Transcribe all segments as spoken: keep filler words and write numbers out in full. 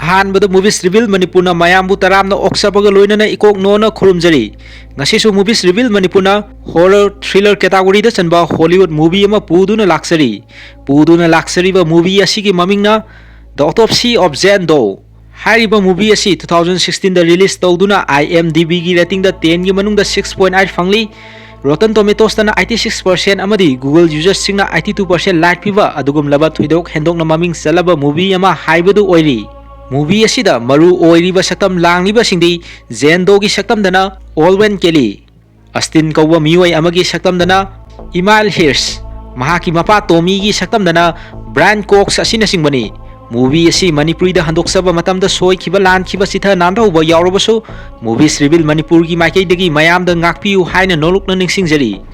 ꯑꯍꯥꯟꯕꯗ Movies Reveal ꯃꯅꯤꯄꯨꯔꯅ ꯃꯌꯥꯝꯕꯨ ꯇꯔꯥꯝꯅ ꯑꯣꯛꯆꯕꯒ ꯂꯣꯏꯅꯅ ꯏꯀꯣꯛ ꯅꯣꯟꯅ ꯈꯨꯔꯨꯝꯖꯔꯤ꯫ ꯉꯁꯤꯁꯨ Movies Reveal ꯃꯅꯤꯄꯨꯔꯅ horror thriller category ꯗ ꯆꯟꯕ Hollywood movie ꯑꯃ ꯄꯨꯗꯨꯅ ꯂꯥꯛꯆꯔꯤ꯫ ꯄꯨꯗꯨꯅ ꯂꯥꯛꯆꯔꯤꯕ movie ꯑꯁꯤꯒꯤ ꯃꯃꯤꯡꯅ The Autopsy of Jane Doe꯫ ꯍꯥꯏꯔꯤꯕ movie ꯑꯁꯤ two thousand sixteen ꯗ release ꯇꯧꯗꯨꯅ IMDb ꯒꯤ rating ꯗ ten ꯒꯤ ꯃꯅꯨꯡꯗ six point eight ꯐꯪꯂꯤ꯫ Rotten Tomatoes ꯇꯅ eighty six percent ꯑꯃꯗꯤ Google users ꯁꯤꯡꯅ eighty two percent like ꯄꯤꯕ ꯑꯗꯨꯒꯨꯝꯂꯕ ꯊꯣꯏꯗꯣꯛ ꯍꯦꯟꯗꯣꯛꯅ ꯃꯃꯤꯡ ꯆꯠꯂꯕ movie ꯑꯃ ꯍꯥꯏꯕꯗꯨ ꯑꯣꯏꯔꯤ꯫ Movie ꯑꯁꯤꯗ ꯃꯔꯨ ꯑꯣꯏꯔꯤꯕ ꯁꯛꯇꯝ ꯂꯥꯡꯂꯤꯕꯁꯤꯡꯗꯤ Jane Doe ꯒꯤ ꯁꯛꯇꯝꯗꯅ Owen Kelly, Austin ꯀꯧꯕ ꯃꯤꯑꯣꯏ ꯑꯃꯒꯤ ꯁꯛꯇꯝꯗꯅ Emile Hirsch, ꯃꯍꯥꯛꯀꯤ ꯃꯄꯥ Tommy ꯒꯤ ꯁꯛꯇꯝꯗꯅ Brian Cox ꯑꯁꯤꯅꯆꯤꯡꯕꯅꯤ꯫ Movie ꯑꯁꯤ ꯃꯅꯤꯄꯨꯔꯤꯗ ꯍꯟꯗꯣꯛꯆꯕ ꯃꯇꯝꯗ ꯁꯣꯏꯈꯤꯕ ꯂꯥꯟꯈꯤꯕ ꯆꯤꯊ ꯅꯥꯟꯊꯍꯧꯕ ꯌꯥꯎꯔꯕꯁꯨ, Movies Reveal ꯃꯅꯤꯄꯨꯔꯒꯤ ꯃꯥꯏꯀꯩꯗꯒꯤ ꯃꯌꯥꯝꯗ ꯉꯥꯛꯄꯤꯌꯨ ꯍꯥꯏꯅ ꯅꯣꯂꯨꯛꯅ ꯅꯤꯡꯁꯤꯡꯖꯔꯤ꯫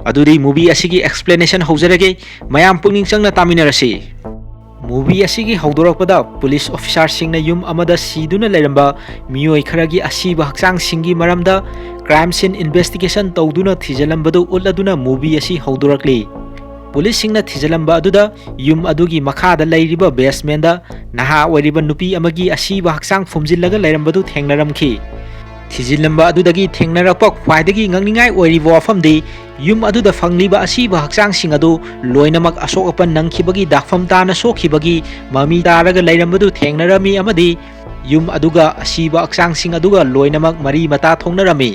ꯑꯗꯨꯗꯤ movie ꯑꯁꯤꯒꯤ explanation ꯍꯧꯖꯔꯒꯦ, ꯃꯌꯥꯝ ꯄꯨꯛꯅꯤꯡ ꯆꯪꯅ ꯇꯥꯃꯤꯟꯅꯔꯁꯤ꯫ Movie ꯑꯁꯤꯒꯤ ꯍꯧꯗꯣꯔꯛꯄꯗ police officer ꯁꯤꯡꯅ ꯌꯨꯝ ꯑꯃꯗ ꯁꯤꯗꯨꯅ ꯂꯩꯔꯝꯕ ꯃꯤꯑꯣꯏ ꯈꯔꯒꯤ ꯑꯁꯤꯕ ꯍꯛꯆꯥꯡꯁꯤꯡꯒꯤ ꯃꯔꯝꯗ crime scene investigation ꯇꯧꯗꯨꯅ ꯊꯤꯖꯤꯜꯂꯝꯕꯗꯨ ꯎꯠꯂꯗꯨꯅ movie ꯑꯁꯤ ꯍꯧꯗꯣꯔꯛꯂꯤ꯫ Police ꯁꯤꯡꯅ ꯊꯤꯖꯤꯜꯂꯝꯕ ꯑꯗꯨꯗ ꯌꯨꯝ ꯑꯗꯨꯒꯤ ꯃꯈꯥꯗ ꯂꯩꯔꯤꯕ basement ꯗ ꯅꯍꯥ ꯑꯣꯏꯔꯤꯕ ꯅꯨꯄꯤ ꯑꯃꯒꯤ ꯑꯁꯤꯕ ꯍꯛꯆꯥꯡ ꯐꯨꯝꯖꯤꯜꯂꯒ ꯂꯩꯔꯝꯕꯗꯨ ꯊꯦꯡꯅꯔꯝꯈꯤ꯫ ꯊꯤꯖꯤꯜꯂꯝꯕ ꯑꯗꯨꯗꯒꯤ ꯊꯦꯡꯅꯔꯛꯄ ꯈ꯭ꯋꯥꯏꯗꯒꯤ ꯉꯛꯅꯤꯡꯉꯥꯏ ꯑꯣꯏꯔꯤꯕ ꯋꯥꯐꯝꯗꯤ, ꯌꯨꯝ ꯑꯗꯨꯗ ꯐꯪꯂꯤꯕ ꯑꯁꯤꯕ ꯍꯛꯆꯥꯡꯁꯤꯡ ꯑꯗꯨ ꯂꯣꯏꯅꯃꯛ ꯑꯁꯣꯛ ꯑꯄꯟ ꯅꯪꯈꯤꯕꯒꯤ ꯗꯥꯛꯐꯝ ꯇꯥꯅ ꯁꯣꯛꯈꯤꯕꯒꯤ ꯃꯃꯤ ꯇꯥꯔꯒ ꯂꯩꯔꯝꯕꯗꯨ ꯊꯦꯡꯅꯔꯝꯃꯤ ꯑꯃꯗꯤ ꯌꯨꯝ ꯑꯗꯨꯒ ꯑꯁꯤꯕ ꯍꯛꯆꯥꯡꯁꯤꯡ ꯑꯗꯨꯒ ꯂꯣꯏꯅꯃꯛ ꯃꯔꯤ ꯃꯇꯥ ꯊꯣꯛꯅꯔꯝꯃꯤ꯫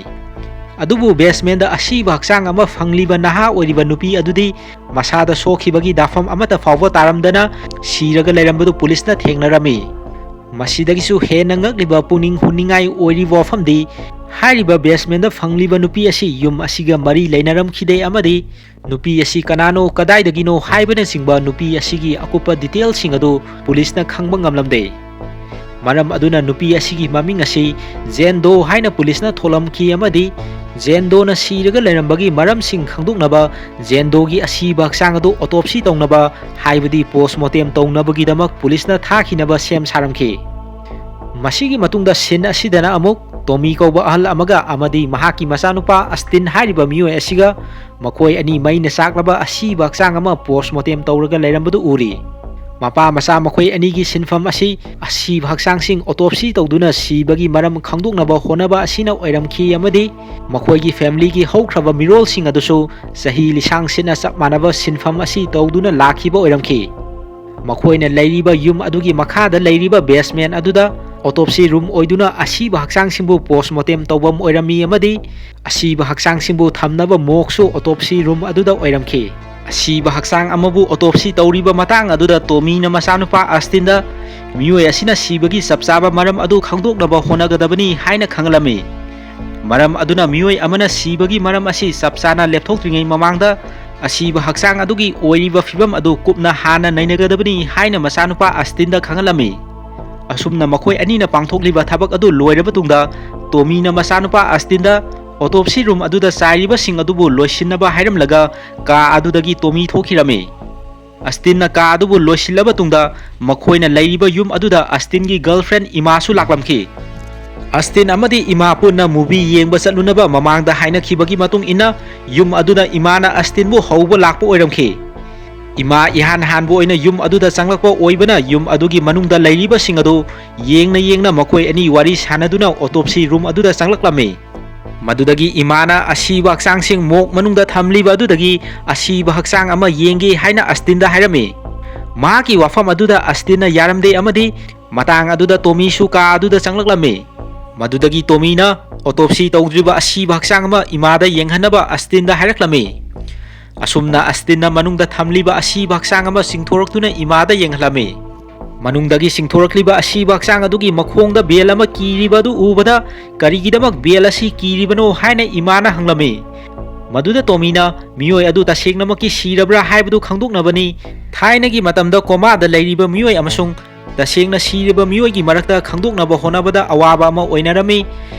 ꯑꯗꯨꯕꯨ basement ꯗ ꯑꯁꯤꯕ ꯍꯛꯆꯥꯡ ꯑꯃ ꯐꯪꯂꯤꯕ ꯅꯍꯥ ꯑꯣꯏꯔꯤꯕ ꯅꯨꯄꯤ ꯑꯗꯨꯗꯤ ꯃꯁꯥꯗ ꯁꯣꯛꯈꯤꯕꯒꯤ ꯗꯥꯛꯐꯝ ꯑꯃꯠꯇ ꯐꯥꯎꯕ ꯇꯥꯔꯝꯗꯅ ꯁꯤꯔꯒ ꯂꯩꯔꯝꯕꯗꯨ police ꯅ ꯊꯦꯡꯅꯔꯝꯃꯤ꯫ ꯃꯁꯤꯗꯒꯤꯁꯨ ꯍꯦꯟꯅ ꯉꯛꯂꯤꯕ ꯄꯨꯛꯅꯤꯡ ꯍꯨꯅꯤꯡꯉꯥꯏ ꯑꯣꯏꯔꯤꯕ ꯋꯥꯐꯝꯗꯤ, ꯍꯥꯏꯔꯤꯕ basement ꯗ ꯐꯪꯂꯤꯕ ꯅꯨꯄꯤ ꯑꯁꯤ ꯌꯨꯝ ꯑꯁꯤꯒ ꯃꯔꯤ ꯂꯩꯅꯔꯝꯈꯤꯗꯦ ꯑꯃꯗꯤ ꯅꯨꯄꯤ ꯑꯁꯤ ꯀꯅꯥꯅꯣ, ꯀꯗꯥꯏꯗꯒꯤꯅꯣ ꯍꯥꯏꯕꯅꯆꯤꯡꯕ ꯅꯨꯄꯤ ꯑꯁꯤꯒꯤ ꯑꯀꯨꯞꯄ detail ꯁꯤꯡ ꯑꯗꯨ police ꯅ ꯈꯪꯕ ꯉꯝꯂꯝꯗꯦ꯫ ꯃꯔꯝ ꯑꯗꯨꯅ ꯅꯨꯄꯤ ꯑꯁꯤꯒꯤ ꯃꯃꯤꯡ ꯑꯁꯤ Jane Doe ꯍꯥꯏꯅ police ꯅ ꯊꯣꯜꯂꯝꯈꯤ ꯑꯃꯗꯤ Jane Doe ꯅ ꯁꯤꯔꯒ ꯂꯩꯔꯝꯕꯒꯤ ꯃꯔꯝꯁꯤꯡ ꯈꯪꯗꯣꯛꯅꯕ Jane Doe ꯒꯤ ꯑꯁꯤꯕ ꯍꯛꯆꯥꯡ ꯑꯗꯨ autopsy ꯇꯧꯅꯕ, ꯍꯥꯏꯕꯗꯤ post mortem ꯇꯧꯅꯕꯒꯤꯗꯃꯛ police ꯅ ꯊꯥꯈꯤꯅꯕ ꯁꯦꯝ ꯁꯥꯔꯝꯈꯤ꯫ ꯃꯁꯤꯒꯤ ꯃꯇꯨꯡꯗ scene ꯑꯁꯤꯗꯅ ꯑꯃꯨꯛ Tommy ꯀꯧꯕ ꯑꯍꯜ ꯑꯃꯒ ꯑꯃꯗꯤ ꯃꯍꯥꯛꯀꯤ ꯃꯆꯥꯅꯨꯄꯥ Austin ꯍꯥꯏꯔꯤꯕ ꯃꯤꯑꯣꯏ ꯑꯁꯤꯒ ꯃꯈꯣꯏ ꯑꯅꯤ ꯃꯩꯅ ꯆꯥꯛꯂꯕ ꯑꯁꯤꯕ ꯍꯛꯆꯥꯡ ꯑꯃ post mortem ꯇꯧꯔꯒ ꯂꯩꯔꯝꯕꯗꯨ ꯎꯔꯤ꯫ ꯃꯄꯥ ꯃꯆꯥ ꯃꯈꯣꯏ ꯑꯅꯤꯒꯤ ꯁꯤꯟꯐꯝ ꯑꯁꯤ ꯑꯁꯤꯕ ꯍꯛꯆꯥꯡꯁꯤꯡ autopsy ꯇꯧꯗꯨꯅ ꯁꯤꯕꯒꯤ ꯃꯔꯝ ꯈꯪꯗꯣꯛꯅꯕ ꯍꯣꯠꯅꯕ ꯑꯁꯤꯅ ꯑꯣꯏꯔꯝꯈꯤ ꯑꯃꯗꯤ ꯃꯈꯣꯏꯒꯤ familyꯒꯤ ꯍꯧꯈ꯭ꯔꯕ ꯃꯤꯔꯣꯜꯁꯤꯡ ꯑꯗꯨꯁꯨ ꯆꯍꯤ ꯂꯤꯁꯥꯡ ꯁꯤꯠꯅ ꯆꯞ ꯃꯥꯟꯅꯕ ꯁꯤꯟꯐꯝ ꯑꯁꯤ ꯇꯧꯗꯨꯅ ꯂꯥꯛꯈꯤꯕ ꯑꯣꯏꯔꯝꯈꯤ꯫ ꯃꯈꯣꯏꯅ ꯂꯩꯔꯤꯕ ꯌꯨꯝ ꯑꯗꯨꯒꯤ ꯃꯈꯥꯗ ꯂꯩꯔꯤꯕ basement ꯑꯗꯨꯗ autopsy room ꯑꯣꯏꯗꯨꯅ ꯑꯁꯤꯕ ꯍꯛꯆꯥꯡꯁꯤꯡꯕꯨ post mortem ꯇꯧꯐꯝ ꯑꯣꯏꯔꯝꯃꯤ ꯑꯃꯗꯤ ꯑꯁꯤꯕ ꯍꯛꯆꯥꯡꯁꯤꯡꯕꯨ ꯊꯝꯅꯕ morgueꯁꯨ autopsy room ꯑꯗꯨꯗ ꯑꯣꯏꯔꯝꯈꯤ꯫ ꯑꯁꯤꯕ ꯍꯛꯆꯥꯡ ꯑꯃꯕꯨ autopsy ꯇꯧꯔꯤꯕ ꯃꯇꯥꯡ ꯑꯗꯨꯗ ꯇꯣꯃꯤꯅ ꯃꯆꯥꯅꯨꯄꯥ ꯑꯁꯇꯤꯟꯗ ꯃꯤꯑꯣꯏ ꯑꯁꯤꯅ ꯁꯤꯕꯒꯤ ꯆꯞ ꯆꯥꯕ ꯃꯔꯝ ꯑꯗꯨ ꯈꯪꯗꯣꯛꯅꯕ ꯍꯣꯠꯅꯒꯗꯕꯅꯤ ꯍꯥꯏꯅ ꯈꯪꯍꯜꯂꯝꯃꯤ꯫ ꯃꯔꯝ ꯑꯗꯨꯅ ꯃꯤꯑꯣꯏ ꯑꯃꯅ ꯁꯤꯕꯒꯤ ꯃꯔꯝ ꯑꯁꯤ ꯆꯞ ꯆꯥꯅ ꯂꯦꯞꯊꯣꯛꯇ꯭ꯔꯤꯉꯩ ꯃꯃꯥꯡꯗ ꯑꯁꯤꯕ ꯍꯛꯆꯥꯡ ꯑꯗꯨꯒꯤ ꯑꯣꯏꯔꯤꯕ ꯐꯤꯕꯝ ꯑꯗꯨ ꯀꯨꯞꯅ ꯍꯥꯟꯅ ꯅꯩꯅꯒꯗꯕꯅꯤ ꯍꯥꯏꯅ ꯃꯆꯥꯅꯨꯄꯥ ꯑꯁꯇꯤꯟꯗ ꯈꯪꯍꯜꯂꯝꯃꯤ꯫ ꯑꯁꯨꯝꯅ ꯃꯈꯣꯏ ꯑꯅꯤꯅ ꯄꯥꯡꯊꯣꯛꯂꯤꯕ ꯊꯕꯛ ꯑꯗꯨ ꯂꯣꯏꯔꯕ ꯇꯨꯡꯗ ꯇꯣꯃꯤꯅ ꯃꯆꯥꯅꯨꯄꯥ ꯑꯁꯇꯤꯟꯗ autopsy room ꯑꯗꯨꯗ ꯆꯥꯏꯔꯤꯕꯁꯤꯡ ꯑꯗꯨꯕꯨ ꯂꯣꯏꯁꯤꯟꯅꯕ ꯍꯥꯏꯔꯝꯂꯒ ꯀꯥ ꯑꯗꯨꯗꯒꯤ ꯇꯣꯃꯤ ꯊꯣꯛꯈꯤꯔꯝꯃꯤ꯫ ꯑꯁꯇꯤꯟꯅ ꯀꯥ ꯑꯗꯨꯕꯨ ꯂꯣꯏꯁꯤꯜꯂꯕ ꯇꯨꯡꯗ ꯃꯈꯣꯏꯅ ꯂꯩꯔꯤꯕ ꯌꯨꯝ ꯑꯗꯨꯗ ꯑꯁꯇꯤꯟꯒꯤ girlfriend ꯏꯃꯥꯁꯨ ꯂꯥꯛꯂꯝꯈꯤ꯫ ꯑꯁꯇꯤꯟ ꯑꯃꯗꯤ ꯏꯃꯥ ꯄꯨꯟꯅ movie ꯌꯦꯡꯕ ꯆꯠꯂꯨꯅꯕ ꯃꯃꯥꯡꯗ ꯍꯥꯏꯅꯈꯤꯕꯒꯤ ꯃꯇꯨꯡ ꯏꯟꯅ ꯌꯨꯝ ꯑꯗꯨꯗ ꯏꯃꯥꯅ ꯑꯁꯇꯤꯟꯕꯨ ꯍꯧꯕ ꯂꯥꯛꯄ ꯑꯣꯏꯔꯝꯈꯤ꯫ ꯏꯃꯥ ꯏꯍꯥꯟ ꯍꯥꯟꯕ ꯑꯣꯏꯅ ꯌꯨꯝ ꯑꯗꯨꯗ ꯆꯪꯂꯛꯄ ꯑꯣꯏꯕꯅ ꯌꯨꯝ ꯑꯗꯨꯒꯤ ꯃꯅꯨꯡꯗ ꯂꯩꯔꯤꯕꯁꯤꯡ ꯑꯗꯨ ꯌꯦꯡꯅ ꯌꯦꯡꯅ ꯃꯈꯣꯏ ꯑꯅꯤ ꯋꯥꯔꯤ ꯁꯥꯟꯅꯗꯨꯅ autopsy room ꯑꯗꯨꯗ ꯆꯪꯂꯛꯂꯝꯃꯤ꯫ ꯃꯗꯨꯗꯒꯤ ꯏꯃꯥꯅ ꯑꯁꯤꯕ ꯍꯛꯆꯥꯡꯁꯤꯡ morgue ꯃꯅꯨꯡꯗ ꯊꯝꯂꯤꯕ ꯑꯗꯨꯗꯒꯤ ꯑꯁꯤꯕ ꯍꯛꯆꯥꯡ ꯑꯃ ꯌꯦꯡꯒꯦ ꯍꯥꯏꯅ ꯑꯁꯇꯤꯟꯗ ꯍꯥꯏꯔꯝꯃꯤ꯫ ꯃꯍꯥꯛꯀꯤ ꯋꯥꯐꯝ ꯑꯗꯨꯗ ꯑꯁꯇꯤꯟꯅ ꯌꯥꯔꯝꯗꯦ ꯑꯃꯗꯤ ꯃꯇꯥꯡ ꯑꯗꯨꯗ ꯇꯣꯃꯤꯁꯨ ꯀꯥ ꯑꯗꯨꯗ ꯆꯪꯂꯛꯂꯝꯃꯤ꯫ ꯃꯗꯨꯗꯒꯤ ꯇꯣꯃꯤꯅ autopsy ꯇꯧꯗ꯭ꯔꯤꯕ ꯑꯁꯤꯕ ꯍꯛꯆꯥꯡ ꯑꯃ ꯏꯃꯥꯗ ꯌꯦꯡꯍꯟꯅꯕ ꯑꯁꯇꯤꯟꯗ ꯍꯥꯏꯔꯛꯂꯝꯃꯤ꯫ ꯑꯁꯨꯝꯅ ꯑꯁꯇꯤꯟꯅ ꯃꯅꯨꯡꯗ ꯊꯝꯂꯤꯕ ꯑꯁꯤꯕ ꯍꯛꯆꯥꯡ ꯑꯃ ꯆꯤꯡꯊꯣꯔꯛꯇꯨꯅ ꯏꯃꯥꯗ ꯌꯦꯡꯍꯜꯂꯝꯃꯤ꯫ ꯃꯅꯨꯡꯗꯒꯤ ꯆꯤꯡꯊꯣꯔꯛꯂꯤꯕ ꯑꯁꯤꯕ ꯍꯛꯆꯥꯡ ꯑꯗꯨꯒꯤ ꯃꯈꯣꯡꯗ bell ꯑꯃ ꯀꯤꯔꯤꯕ ꯑꯗꯨ ꯎꯕꯗ, "ꯀꯔꯤꯒꯤꯗꯃꯛ bell ꯑꯁꯤ ꯀꯤꯔꯤꯕꯅꯣ?" ꯍꯥꯏꯅ ꯏꯃꯥꯅ ꯍꯪꯂꯝꯃꯤ꯫ ꯃꯗꯨꯗ ꯇꯣꯃꯤꯅ, "ꯃꯤꯑꯣꯏ ꯑꯗꯨ ꯇꯁꯦꯡꯅꯃꯛꯀꯤ ꯁꯤꯔꯕ꯭ꯔꯥ ꯍꯥꯏꯕꯗꯨ ꯈꯪꯗꯣꯛꯅꯕꯅꯤ꯫ ꯊꯥꯏꯅꯒꯤ ꯃꯇꯝꯗ coma ꯗ ꯂꯩꯔꯤꯕ ꯃꯤꯑꯣꯏ ꯑꯃꯁꯨꯡ ꯇꯁꯦꯡꯅ ꯁꯤꯔꯕ ꯃꯤꯑꯣꯏꯒꯤ ꯃꯔꯛꯇ ꯈꯪꯗꯣꯛꯅꯕ ꯍꯣꯠꯅꯕꯗ ꯑꯋꯥꯕ ꯑꯃ ꯑꯣꯏꯅꯔꯝꯃꯤ꯫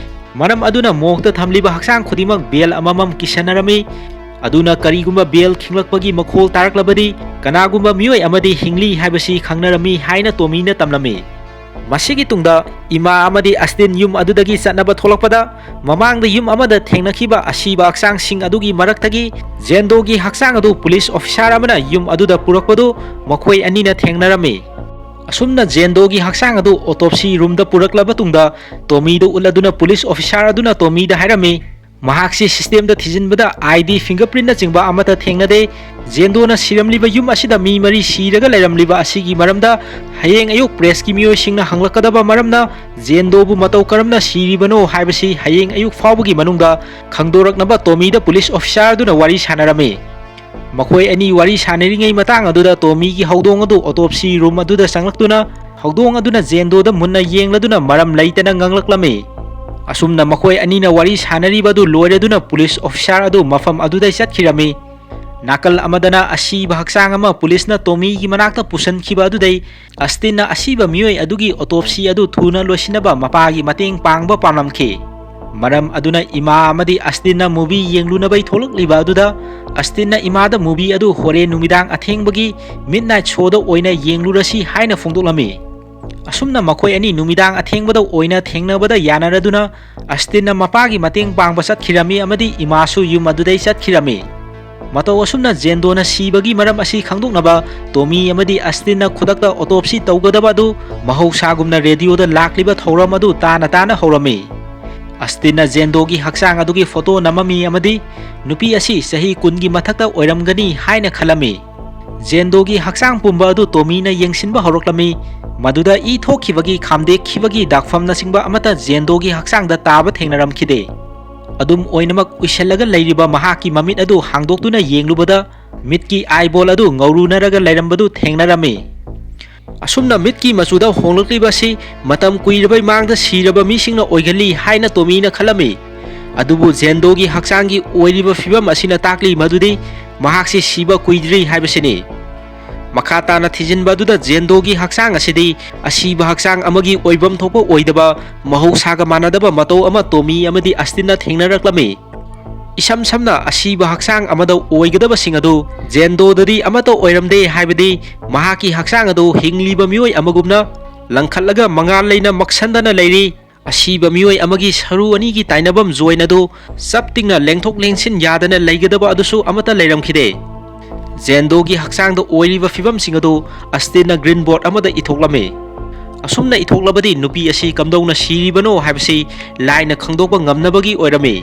ꯃꯔꯝ ꯑꯗꯨꯅ morgue ꯇ ꯊꯝꯂꯤꯕ ꯍꯛꯆꯥꯡ ꯈꯨꯗꯤꯡꯃꯛ bell ꯑꯃꯃꯝ ꯀꯤꯁꯟꯅꯔꯝꯃꯤ꯫ ꯑꯗꯨꯅ ꯀꯔꯤꯒꯨꯝꯕ bell ꯈꯤꯡꯂꯛꯄꯒꯤ ꯃꯈꯣꯜ ꯇꯥꯔꯛꯂꯕꯗꯤ ꯀꯅꯥꯒꯨꯝꯕ ꯃꯤꯑꯣꯏ ꯑꯃꯗꯤ ꯍꯤꯡꯂꯤ ꯍꯥꯏꯕꯁꯤ ꯈꯪꯅꯔꯝꯃꯤ" ꯍꯥꯏꯅ ꯇꯣꯃꯤꯅ ꯇꯝꯂꯝꯃꯤ꯫ ꯃꯁꯤꯒꯤ ꯇꯨꯡꯗ ꯏꯃꯥ ꯑꯃꯗꯤ ꯑꯁꯇꯤꯟ ꯌꯨꯝ ꯑꯗꯨꯗꯒꯤ ꯆꯠꯅꯕ ꯊꯣꯛꯂꯛꯄꯗ, ꯃꯃꯥꯡꯗ ꯌꯨꯝ ꯑꯃꯗ ꯊꯦꯡꯅꯈꯤꯕ ꯑꯁꯤꯕ ꯍꯛꯆꯥꯡꯁꯤꯡ ꯑꯗꯨꯒꯤ ꯃꯔꯛꯇꯒꯤ ꯖꯦꯟꯗꯣꯒꯤ ꯍꯛꯆꯥꯡ ꯑꯗꯨ ꯄꯨꯂꯤꯁ ꯑꯣꯐꯤꯁꯥꯔ ꯑꯃꯅ ꯌꯨꯝ ꯑꯗꯨꯗ ꯄꯨꯔꯛꯄꯗꯨ ꯃꯈꯣꯏ ꯑꯅꯤꯅ ꯊꯦꯡꯅꯔꯝꯃꯤ꯫ ꯑꯁꯨꯝꯅ ꯖꯦꯟꯗꯣꯒꯤ ꯍꯛꯆꯥꯡ ꯑꯗꯨ autopsy roomꯗ ꯄꯨꯔꯛꯂꯕ ꯇꯨꯡꯗ, ꯇꯣꯃꯤꯗ ꯎꯠꯂꯗꯨꯅ ꯄꯨꯂꯤꯁ ꯑꯣꯐꯤꯁꯥꯔ ꯑꯗꯨꯅ ꯇꯣꯃꯤꯗ ꯍꯥꯏꯔꯝꯃꯤ, ꯃꯍꯥꯛꯁꯤ systemꯗ ꯊꯤꯖꯤꯟꯕꯗ ID, fingerprintꯅꯆꯤꯡꯕ ꯑꯃꯠꯇ ꯊꯦꯡꯅꯗꯦ꯫ ꯖꯦꯟꯗꯣꯅ ꯁꯤꯔꯝꯂꯤꯕ ꯌꯨꯝ ꯑꯁꯤꯗ ꯃꯤ ꯃꯔꯤ ꯁꯤꯔꯒ ꯂꯩꯔꯝꯂꯤꯕ ꯑꯁꯤꯒꯤ ꯃꯔꯝꯗ ꯍꯌꯦꯡ ꯑꯌꯨꯛ pressꯀꯤ ꯃꯤꯑꯣꯏꯁꯤꯡꯅ ꯍꯪꯂꯛꯀꯗꯕ ꯃꯔꯝꯅ, ꯖꯦꯟꯗꯣꯕꯨ ꯃꯇꯧ ꯀꯔꯝꯅ ꯁꯤꯔꯤꯕꯅꯣ ꯍꯥꯏꯕꯁꯤ ꯍꯌꯦꯡ ꯑꯌꯨꯛ ꯐꯥꯎꯕꯒꯤ ꯃꯅꯨꯡꯗ ꯈꯪꯗꯣꯔꯛꯅꯕ ꯇꯣꯃꯤꯗ ꯄꯨꯂꯤꯁ ꯑꯣꯐꯤꯁꯥꯔ ꯑꯗꯨꯅ ꯋꯥꯔꯤ ꯁꯥꯟꯅꯔꯝꯃꯤ꯫ ꯃꯈꯣꯏ ꯑꯅꯤ ꯋꯥꯔꯤ ꯁꯥꯟꯅꯔꯤꯉꯩ ꯃꯇꯥꯡ ꯑꯗꯨꯗ ꯇꯣꯃꯤꯒꯤ ꯍꯧꯗꯣꯡ ꯑꯗꯨ autopsy room ꯑꯗꯨꯗ ꯆꯪꯂꯛꯇꯨꯅ ꯍꯧꯗꯣꯡ ꯑꯗꯨꯅ ꯖꯦꯟꯗꯣꯗ ꯃꯨꯟꯅ ꯌꯦꯡꯂꯗꯨꯅ ꯃꯔꯝ ꯂꯩꯇꯅ ꯉꯥꯡꯂꯛꯂꯝꯃꯤ꯫ ꯑꯁꯨꯝꯅ ꯃꯈꯣꯏ ꯑꯅꯤꯅ ꯋꯥꯔꯤ ꯁꯥꯟꯅꯔꯤꯕ ꯑꯗꯨ ꯂꯣꯏꯔꯗꯨꯅ ꯄꯨꯂꯤꯁ ꯑꯣꯐꯤꯁꯥꯔ ꯑꯗꯨ ꯃꯐꯝ ꯑꯗꯨꯗꯩ ꯆꯠꯈꯤꯔꯝꯃꯤ꯫ ꯅꯥꯀꯜ ꯑꯃꯗꯅ ꯑꯁꯤꯕ ꯍꯛꯆꯥꯡ ꯑꯃ ꯄꯨꯂꯤꯁꯅ ꯇꯣꯃꯤꯒꯤ ꯃꯅꯥꯛꯇ ꯄꯨꯁꯤꯟꯈꯤꯕ ꯑꯗꯨꯗꯩ ꯑꯁꯇꯤꯟꯅ ꯑꯁꯤꯕ ꯃꯤꯑꯣꯏ ꯑꯗꯨꯒꯤ autopsy ꯑꯗꯨ ꯊꯨꯅ ꯂꯣꯏꯁꯤꯟꯅꯕ ꯃꯄꯥꯒꯤ ꯃꯇꯦꯡ ꯄꯥꯡꯕ ꯄꯥꯝꯂꯝꯈꯤ꯫ ꯃꯔꯝ ꯑꯗꯨꯅ ꯏꯃꯥ ꯑꯃꯗꯤ ꯑꯁꯇꯤꯟꯅ movie ꯌꯦꯡꯂꯨꯅꯕꯩ ꯊꯣꯛꯂꯛꯂꯤꯕ ꯑꯗꯨꯗ, ꯑꯁꯇꯤꯟꯅ ꯏꯃꯥꯗ movie ꯑꯗꯨ ꯍꯣꯔꯦꯟ ꯅꯨꯃꯤꯗꯥꯡ ꯑꯊꯦꯡꯕꯒꯤ midnight showꯗ ꯑꯣꯏꯅ ꯌꯦꯡꯂꯨꯔꯁꯤ ꯍꯥꯏꯅ ꯐꯣꯡꯗꯣꯛꯂꯝꯃꯤ꯫ ꯑꯁꯨꯝꯅ ꯃꯈꯣꯏ ꯑꯅꯤ ꯅꯨꯃꯤꯗꯥꯡ ꯑꯊꯦꯡꯕꯗ ꯑꯣꯏꯅ ꯊꯦꯡꯅꯕꯗ ꯌꯥꯅꯔꯗꯨꯅ, ꯑꯁꯇꯤꯟꯅ ꯃꯄꯥꯒꯤ ꯃꯇꯦꯡ ꯄꯥꯡꯕ ꯆꯠꯈꯤꯔꯝꯃꯤ ꯑꯃꯗꯤ ꯏꯃꯥꯁꯨ ꯌꯨꯝ ꯑꯗꯨꯗꯩ ꯆꯠꯈꯤꯔꯝꯃꯤ꯫ ꯃꯇꯧ ꯑꯁꯨꯝꯅ ꯖꯦꯟꯗꯣꯅ ꯁꯤꯕꯒꯤ ꯃꯔꯝ ꯑꯁꯤ ꯈꯪꯗꯣꯛꯅꯕ ꯇꯣꯃꯤ ꯑꯃꯗꯤ ꯑꯁꯇꯤꯟꯅ ꯈꯨꯗꯛꯇ autopsy ꯇꯧꯒꯗꯕ ꯑꯗꯨ ꯃꯍꯧꯁꯥꯒꯨꯝꯅ radioꯗ ꯂꯥꯛꯂꯤꯕ ꯊꯧꯔꯝ ꯑꯗꯨ ꯇꯥꯅ ꯇꯥꯅ ꯍꯧꯔꯝꯃꯤ꯫ ꯑꯁꯇꯤꯟꯅ ꯖꯦꯟꯗꯣꯒꯤ ꯍꯛꯆꯥꯡ ꯑꯗꯨꯒꯤ photo ꯅꯝꯃꯝꯃꯤ ꯑꯃꯗꯤ ꯅꯨꯄꯤ ꯑꯁꯤ ꯆꯍꯤ ꯀꯨꯟꯒꯤ ꯃꯊꯛꯇ ꯑꯣꯏꯔꯝꯒꯅꯤ ꯍꯥꯏꯅ ꯈꯜꯂꯝꯃꯤ꯫ ꯖꯦꯟꯗꯣꯒꯤ ꯍꯛꯆꯥꯡ ꯄꯨꯝꯕ ꯑꯗꯨ ꯇꯣꯃꯤꯅ ꯌꯦꯡꯁꯤꯟꯕ ꯍꯧꯔꯛꯂꯝꯃꯤ꯫ ꯃꯗꯨꯗ ꯏ ꯊꯣꯛꯈꯤꯕꯒꯤ ꯈꯥꯝꯗꯦꯛꯈꯤꯕꯒꯤ ꯗꯥꯛꯐꯝꯅꯆꯤꯡꯕ ꯑꯃꯠꯇ ꯖꯦꯟꯗꯣꯒꯤ ꯍꯛꯆꯥꯡꯗ ꯇꯥꯕ ꯊꯦꯡꯅꯔꯝꯈꯤꯗꯦ꯫ ꯑꯗꯨꯝ ꯑꯣꯏꯅꯃꯛ, ꯎꯏꯁꯜꯂꯒ ꯂꯩꯔꯤꯕ ꯃꯍꯥꯛꯀꯤ ꯃꯃꯤꯠ ꯑꯗꯨ ꯍꯥꯡꯗꯣꯛꯇꯨꯅ ꯌꯦꯡꯂꯨꯕꯗ, ꯃꯤꯠꯀꯤ eyeball ꯑꯗꯨ ꯉꯧꯔꯨꯅꯔꯒ ꯂꯩꯔꯝꯕꯗꯨ ꯊꯦꯡꯅꯔꯝꯃꯤ꯫ ꯑꯁꯨꯝꯅ ꯃꯤꯠꯀꯤ ꯃꯆꯨꯗ ꯍꯣꯡꯂꯛꯂꯤꯕ ꯑꯁꯤ ꯃꯇꯝ ꯀꯨꯏꯔꯕꯩ ꯃꯥꯡꯗ ꯁꯤꯔꯕ ꯃꯤꯁꯤꯡꯅ ꯑꯣꯏꯒꯜꯂꯤ ꯍꯥꯏꯅ ꯇꯣꯃꯤꯅ ꯈꯜꯂꯝꯃꯤ꯫ ꯑꯗꯨꯕꯨ ꯖꯦꯟꯗꯣꯒꯤ ꯍꯛꯆꯥꯡꯒꯤ ꯑꯣꯏꯔꯤꯕ ꯐꯤꯕꯝ ꯑꯁꯤꯅ ꯇꯥꯛꯂꯤ ꯃꯗꯨꯗꯤ ꯃꯍꯥꯛꯁꯤ ꯁꯤꯕ ꯀꯨꯏꯗ꯭ꯔꯤ ꯍꯥꯏꯕꯁꯤꯅꯤ꯫ ꯃꯈꯥ ꯇꯥꯅ ꯊꯤꯖꯤꯟꯕ ꯑꯗꯨꯗ ꯖꯦꯟꯗꯣꯒꯤ ꯍꯛꯆꯥꯡ ꯑꯁꯤꯗꯤ ꯑꯁꯤꯕ ꯍꯛꯆꯥꯡ ꯑꯃꯒꯤ ꯑꯣꯏꯐꯝ ꯊꯣꯛꯄ ꯑꯣꯏꯗꯕ, ꯃꯍꯧꯁꯥꯒ ꯃꯥꯟꯅꯗꯕ ꯃꯇꯧ ꯑꯃ ꯇꯣꯃꯤ ꯑꯃꯗꯤ ꯑꯁꯇꯤꯟꯅ ꯊꯦꯡꯅꯔꯛꯂꯝꯃꯤ꯫ ꯏꯁꯝ ꯁꯝꯅ, ꯑꯁꯤꯕ ꯍꯛꯆꯥꯡ ꯑꯃꯗ ꯑꯣꯏꯒꯗꯕꯁꯤꯡ ꯑꯗꯨ ꯖꯦꯟꯗꯣꯗꯗꯤ ꯑꯃꯠꯇ ꯑꯣꯏꯔꯝꯗꯦ, ꯍꯥꯏꯕꯗꯤ ꯃꯍꯥꯛꯀꯤ ꯍꯛꯆꯥꯡ ꯑꯗꯨ ꯍꯤꯡꯂꯤꯕ ꯃꯤꯑꯣꯏ ꯑꯃꯒꯨꯝꯅ ꯂꯪꯈꯠꯂꯒ ꯃꯉꯥꯜ ꯂꯩꯅ ꯃꯛꯁꯟꯗꯅ ꯂꯩꯔꯤ꯫ ꯑꯁꯤꯕ ꯃꯤꯑꯣꯏ ꯑꯃꯒꯤ ꯁꯔꯨ ꯑꯅꯤꯒꯤ ꯇꯥꯏꯅꯐꯝ ꯖꯣꯏꯟ ꯑꯗꯨ ꯆꯞ ꯇꯤꯡꯅ ꯂꯦꯡꯊꯣꯛ ꯂꯦꯡꯁꯤꯟ ꯌꯥꯗꯅ ꯂꯩꯒꯗꯕ ꯑꯗꯨꯁꯨ ꯑꯃꯠꯇ ꯂꯩꯔꯝꯈꯤꯗꯦ꯫ ꯖꯦꯟꯗꯣꯒꯤ ꯍꯛꯆꯥꯡꯗ ꯑꯣꯏꯔꯤꯕ ꯐꯤꯕꯝꯁꯤꯡ ꯑꯗꯨ ꯑꯁꯇꯤꯟꯅ ꯒ꯭ꯔꯤꯟ ꯕꯣꯔꯗ ꯑꯃꯗ ꯏꯊꯣꯛꯂꯝꯃꯤ꯫ ꯑꯁꯨꯝꯅ ꯏꯊꯣꯛꯂꯕꯗꯤ ꯅꯨꯄꯤ ꯑꯁꯤ ꯀꯝꯗꯧꯅ ꯁꯤꯔꯤꯕꯅꯣ ꯍꯥꯏꯕꯁꯤ ꯂꯥꯏꯅ ꯈꯪꯗꯣꯛꯄ ꯉꯝꯅꯕꯒꯤ ꯑꯣꯏꯔꯝꯃꯤ꯫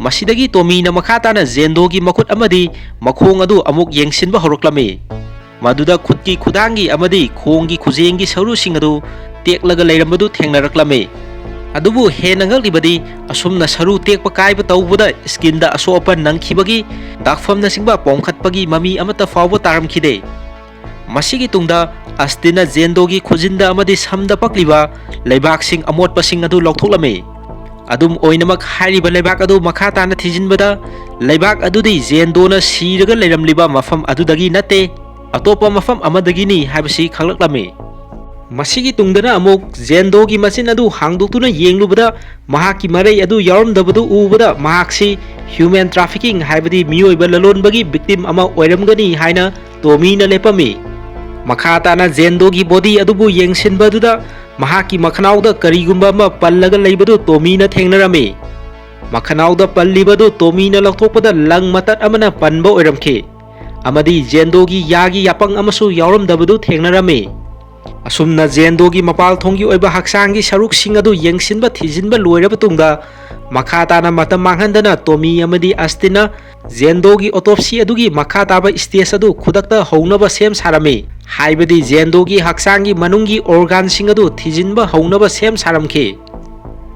ꯃꯁꯤꯗꯒꯤ ꯇꯣꯃꯤꯅ ꯃꯈꯥ ꯇꯥꯅ ꯖꯦꯟꯗꯣꯒꯤ ꯃꯈꯨꯠ ꯑꯃꯗꯤ ꯃꯈꯣꯡ ꯑꯗꯨ ꯑꯃꯨꯛ ꯌꯦꯡꯁꯤꯟꯕ ꯍꯧꯔꯛꯂꯝꯃꯤ꯫ ꯃꯗꯨꯗ ꯈꯨꯠꯀꯤ ꯈꯨꯗꯥꯡꯒꯤ ꯑꯃꯗꯤ ꯈꯣꯡꯒꯤ ꯈꯨꯖꯦꯡꯒꯤ ꯁꯔꯨꯁꯤꯡ ꯑꯗꯨ ꯇꯦꯛꯂꯒ ꯂꯩꯔꯝꯕꯗꯨ ꯊꯦꯡꯅꯔꯛꯂꯝꯃꯤ꯫ ꯑꯗꯨꯕꯨ ꯍꯦꯟꯅ ꯉꯛꯂꯤꯕꯗꯤ, ꯑꯁꯨꯝꯅ ꯁꯔꯨ ꯇꯦꯛꯄ ꯀꯥꯏꯕ ꯇꯧꯕꯗ ꯁ꯭ꯀꯤꯟꯗ ꯑꯁꯣꯛ ꯑꯄꯟ ꯅꯪꯈꯤꯕꯒꯤ ꯗꯥꯛꯐꯝꯅꯆꯤꯡꯕ ꯄꯣꯝꯈꯠꯄꯒꯤ ꯃꯃꯤ ꯑꯃꯠꯇ ꯐꯥꯎꯕ ꯇꯥꯔꯝꯈꯤꯗꯦ꯫ ꯃꯁꯤꯒꯤ ꯇꯨꯡꯗ ꯑꯁꯇꯤꯟꯅ ꯖꯦꯟꯗꯣꯒꯤ ꯈꯨꯖꯤꯟꯗ ꯑꯃꯗꯤ ꯁꯝꯗ ꯄꯛꯂꯤꯕ ꯂꯩꯕꯥꯛꯁꯤꯡ ꯑꯃꯣꯠꯄꯁꯤꯡ ꯑꯗꯨ ꯂꯧꯊꯣꯛꯂꯝꯃꯤ꯫ ꯑꯗꯨꯝ ꯑꯣꯏꯅꯃꯛ, ꯍꯥꯏꯔꯤꯕ ꯂꯩꯕꯥꯛ ꯑꯗꯨ ꯃꯈꯥ ꯇꯥꯅ ꯊꯤꯖꯤꯟꯕꯗ, ꯂꯩꯕꯥꯛ ꯑꯗꯨꯗꯤ ꯖꯦꯟꯗꯣꯅ ꯁꯤꯔꯒ ꯂꯩꯔꯝꯂꯤꯕ ꯃꯐꯝ ꯑꯗꯨꯗꯒꯤ ꯅꯠꯇꯦ, ꯑꯇꯣꯞꯄ ꯃꯐꯝ ꯑꯃꯗꯒꯤꯅꯤ ꯍꯥꯏꯕꯁꯤ ꯈꯪꯂꯛꯂꯝꯃꯤ꯫ ꯃꯁꯤꯒꯤ ꯇꯨꯡꯗꯅ ꯑꯃꯨꯛ ꯖꯦꯟꯗꯣꯒꯤ ꯃꯆꯤꯟ ꯑꯗꯨ ꯍꯥꯡꯗꯣꯛꯇꯨꯅ ꯌꯦꯡꯂꯨꯕꯗ, ꯃꯍꯥꯛꯀꯤ ꯃꯔꯩ ꯑꯗꯨ ꯌꯥꯎꯔꯝꯗꯕꯗꯨ ꯎꯕꯗ, ꯃꯍꯥꯛꯁꯤ ꯍ꯭ꯌꯨꯃꯦꯟ ꯇ꯭ꯔꯥꯐꯤꯀꯤꯡ, ꯍꯥꯏꯕꯗꯤ ꯃꯤꯑꯣꯏꯕ ꯂꯂꯣꯟꯕꯒꯤ ꯚꯤꯛꯇꯤꯝ ꯑꯃ ꯑꯣꯏꯔꯝꯒꯅꯤ ꯍꯥꯏꯅ ꯇꯣꯃꯤꯅ ꯂꯦꯞꯄꯝꯃꯤ꯫ ꯃꯈꯥ ꯇꯥꯅ ꯖꯦꯟꯗꯣꯒꯤ ꯕꯣꯗꯤ ꯑꯗꯨꯕꯨ ꯌꯦꯡꯁꯤꯟꯕꯗꯨꯗ, ꯃꯍꯥꯛꯀꯤ ꯃꯈꯅꯥꯎꯗ ꯀꯔꯤꯒꯨꯝꯕ ꯑꯃ ꯄꯜꯂꯒ ꯂꯩꯕꯗꯨ ꯇꯣꯃꯤꯅ ꯊꯦꯡꯅꯔꯝꯃꯤ꯫ ꯃꯈꯅꯥꯎꯗ ꯄꯜꯂꯤꯕꯗꯨ ꯇꯣꯃꯤꯅ ꯂꯧꯊꯣꯛꯄꯗ ꯂꯪ ꯃꯇꯠ ꯑꯃꯅ ꯄꯟꯕ ꯑꯣꯏꯔꯝꯈꯤ, ꯑꯃꯗꯤ ꯖꯦꯟꯗꯣꯒꯤ ꯌꯥꯒꯤ ꯌꯥꯄꯪ ꯑꯃꯁꯨ ꯌꯥꯎꯔꯝꯗꯕꯗꯨ ꯊꯦꯡꯅꯔꯝꯃꯤ꯫ ꯑꯁꯨꯝꯅ ꯖꯦꯟꯗꯣꯒꯤ ꯃꯄꯥꯜ ꯊꯣꯡꯒꯤ ꯑꯣꯏꯕ ꯍꯛꯆꯥꯡꯒꯤ ꯁꯔꯨꯛꯁꯤꯡ ꯑꯗꯨ ꯌꯦꯡꯁꯤꯟꯕ ꯊꯤꯖꯤꯟꯕ ꯂꯣꯏꯔꯕ ꯇꯨꯡꯗ, ꯃꯈꯥ ꯇꯥꯅ ꯃꯇꯝ ꯃꯥꯡꯍꯟꯗꯅ ꯇꯣꯃꯤ ꯑꯃꯗꯤ ꯑꯁꯇꯤꯟꯅ ꯖꯦꯟꯗꯣꯒꯤ ꯑꯣꯇꯣꯞꯁꯤ ꯑꯗꯨꯒꯤ ꯃꯈꯥ ꯇꯥꯕ ꯁ꯭ꯇꯦꯖ ꯑꯗꯨ ꯈꯨꯗꯛꯇ ꯍꯧꯅꯕ ꯁꯦꯝ ꯁꯥꯔꯝꯃꯤ, ꯍꯥꯏꯕꯗꯤ ꯖꯦꯟꯗꯣꯒꯤ ꯍꯛꯆꯥꯡꯒꯤ ꯃꯅꯨꯡꯒꯤ ꯑꯣꯔꯒꯥꯟꯁꯤꯡ ꯑꯗꯨ ꯊꯤꯖꯤꯟꯕ ꯍꯧꯅꯕ ꯁꯦꯝ ꯁꯥꯔꯝꯈꯤ꯫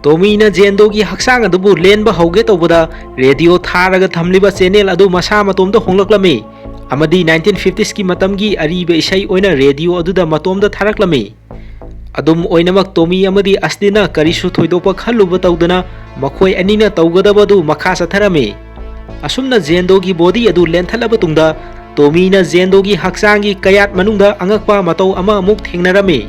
ꯇꯣꯃꯤꯅ ꯖꯦꯟꯗꯣꯒꯤ ꯍꯛꯆꯥꯡ ꯑꯗꯨꯕꯨ ꯂꯦꯟꯕ ꯍꯧꯒꯦ ꯇꯧꯕꯗ, ꯔꯦꯗꯤꯑꯣ ꯊꯥꯔꯒ ꯊꯝꯂꯤꯕ ꯆꯦꯅꯦꯜ ꯑꯗꯨ ꯃꯁꯥ ꯃꯇꯣꯝꯗ ꯍꯣꯡꯂꯛꯂꯝꯃꯤ, ꯑꯃꯗꯤ ꯅꯥꯏꯟꯇꯤꯟ ꯐꯤꯐꯇꯤꯁꯀꯤ ꯃꯇꯝꯒꯤ ꯑꯔꯤꯕ ꯏꯁꯩ ꯑꯣꯏꯅ ꯔꯦꯗꯤꯑꯣ ꯑꯗꯨꯗ ꯃꯇꯣꯝꯗ ꯊꯥꯔꯛꯂꯝꯃꯤ꯫ ꯑꯗꯨꯝ ꯑꯣꯏꯅꯃꯛ, ꯇꯣꯃꯤ ꯑꯃꯗꯤ ꯑꯁꯇꯤꯟꯅ ꯀꯔꯤꯁꯨ ꯊꯣꯏꯗꯣꯛꯄ ꯈꯜꯂꯨꯕ ꯇꯧꯗꯅ ꯃꯈꯣꯏ ꯑꯅꯤꯅ ꯇꯧꯒꯗꯕ ꯑꯗꯨ ꯃꯈꯥ ꯆꯠꯊꯔꯝꯃꯤ꯫ ꯑꯁꯨꯝꯅ ꯖꯦꯟꯗꯣꯒꯤ ꯕꯣꯗꯤ ꯑꯗꯨ ꯂꯦꯟꯊꯠꯂꯕ ꯇꯨꯡꯗ, ꯇꯣꯃꯤꯅ ꯖꯦꯟꯗꯣꯒꯤ ꯍꯛꯆꯥꯡꯒꯤ ꯀꯌꯥꯠ ꯃꯅꯨꯡꯗ ꯑꯉꯛꯄ ꯃꯇꯧ ꯑꯃ ꯑꯃꯨꯛ ꯊꯦꯡꯅꯔꯝꯃꯤ,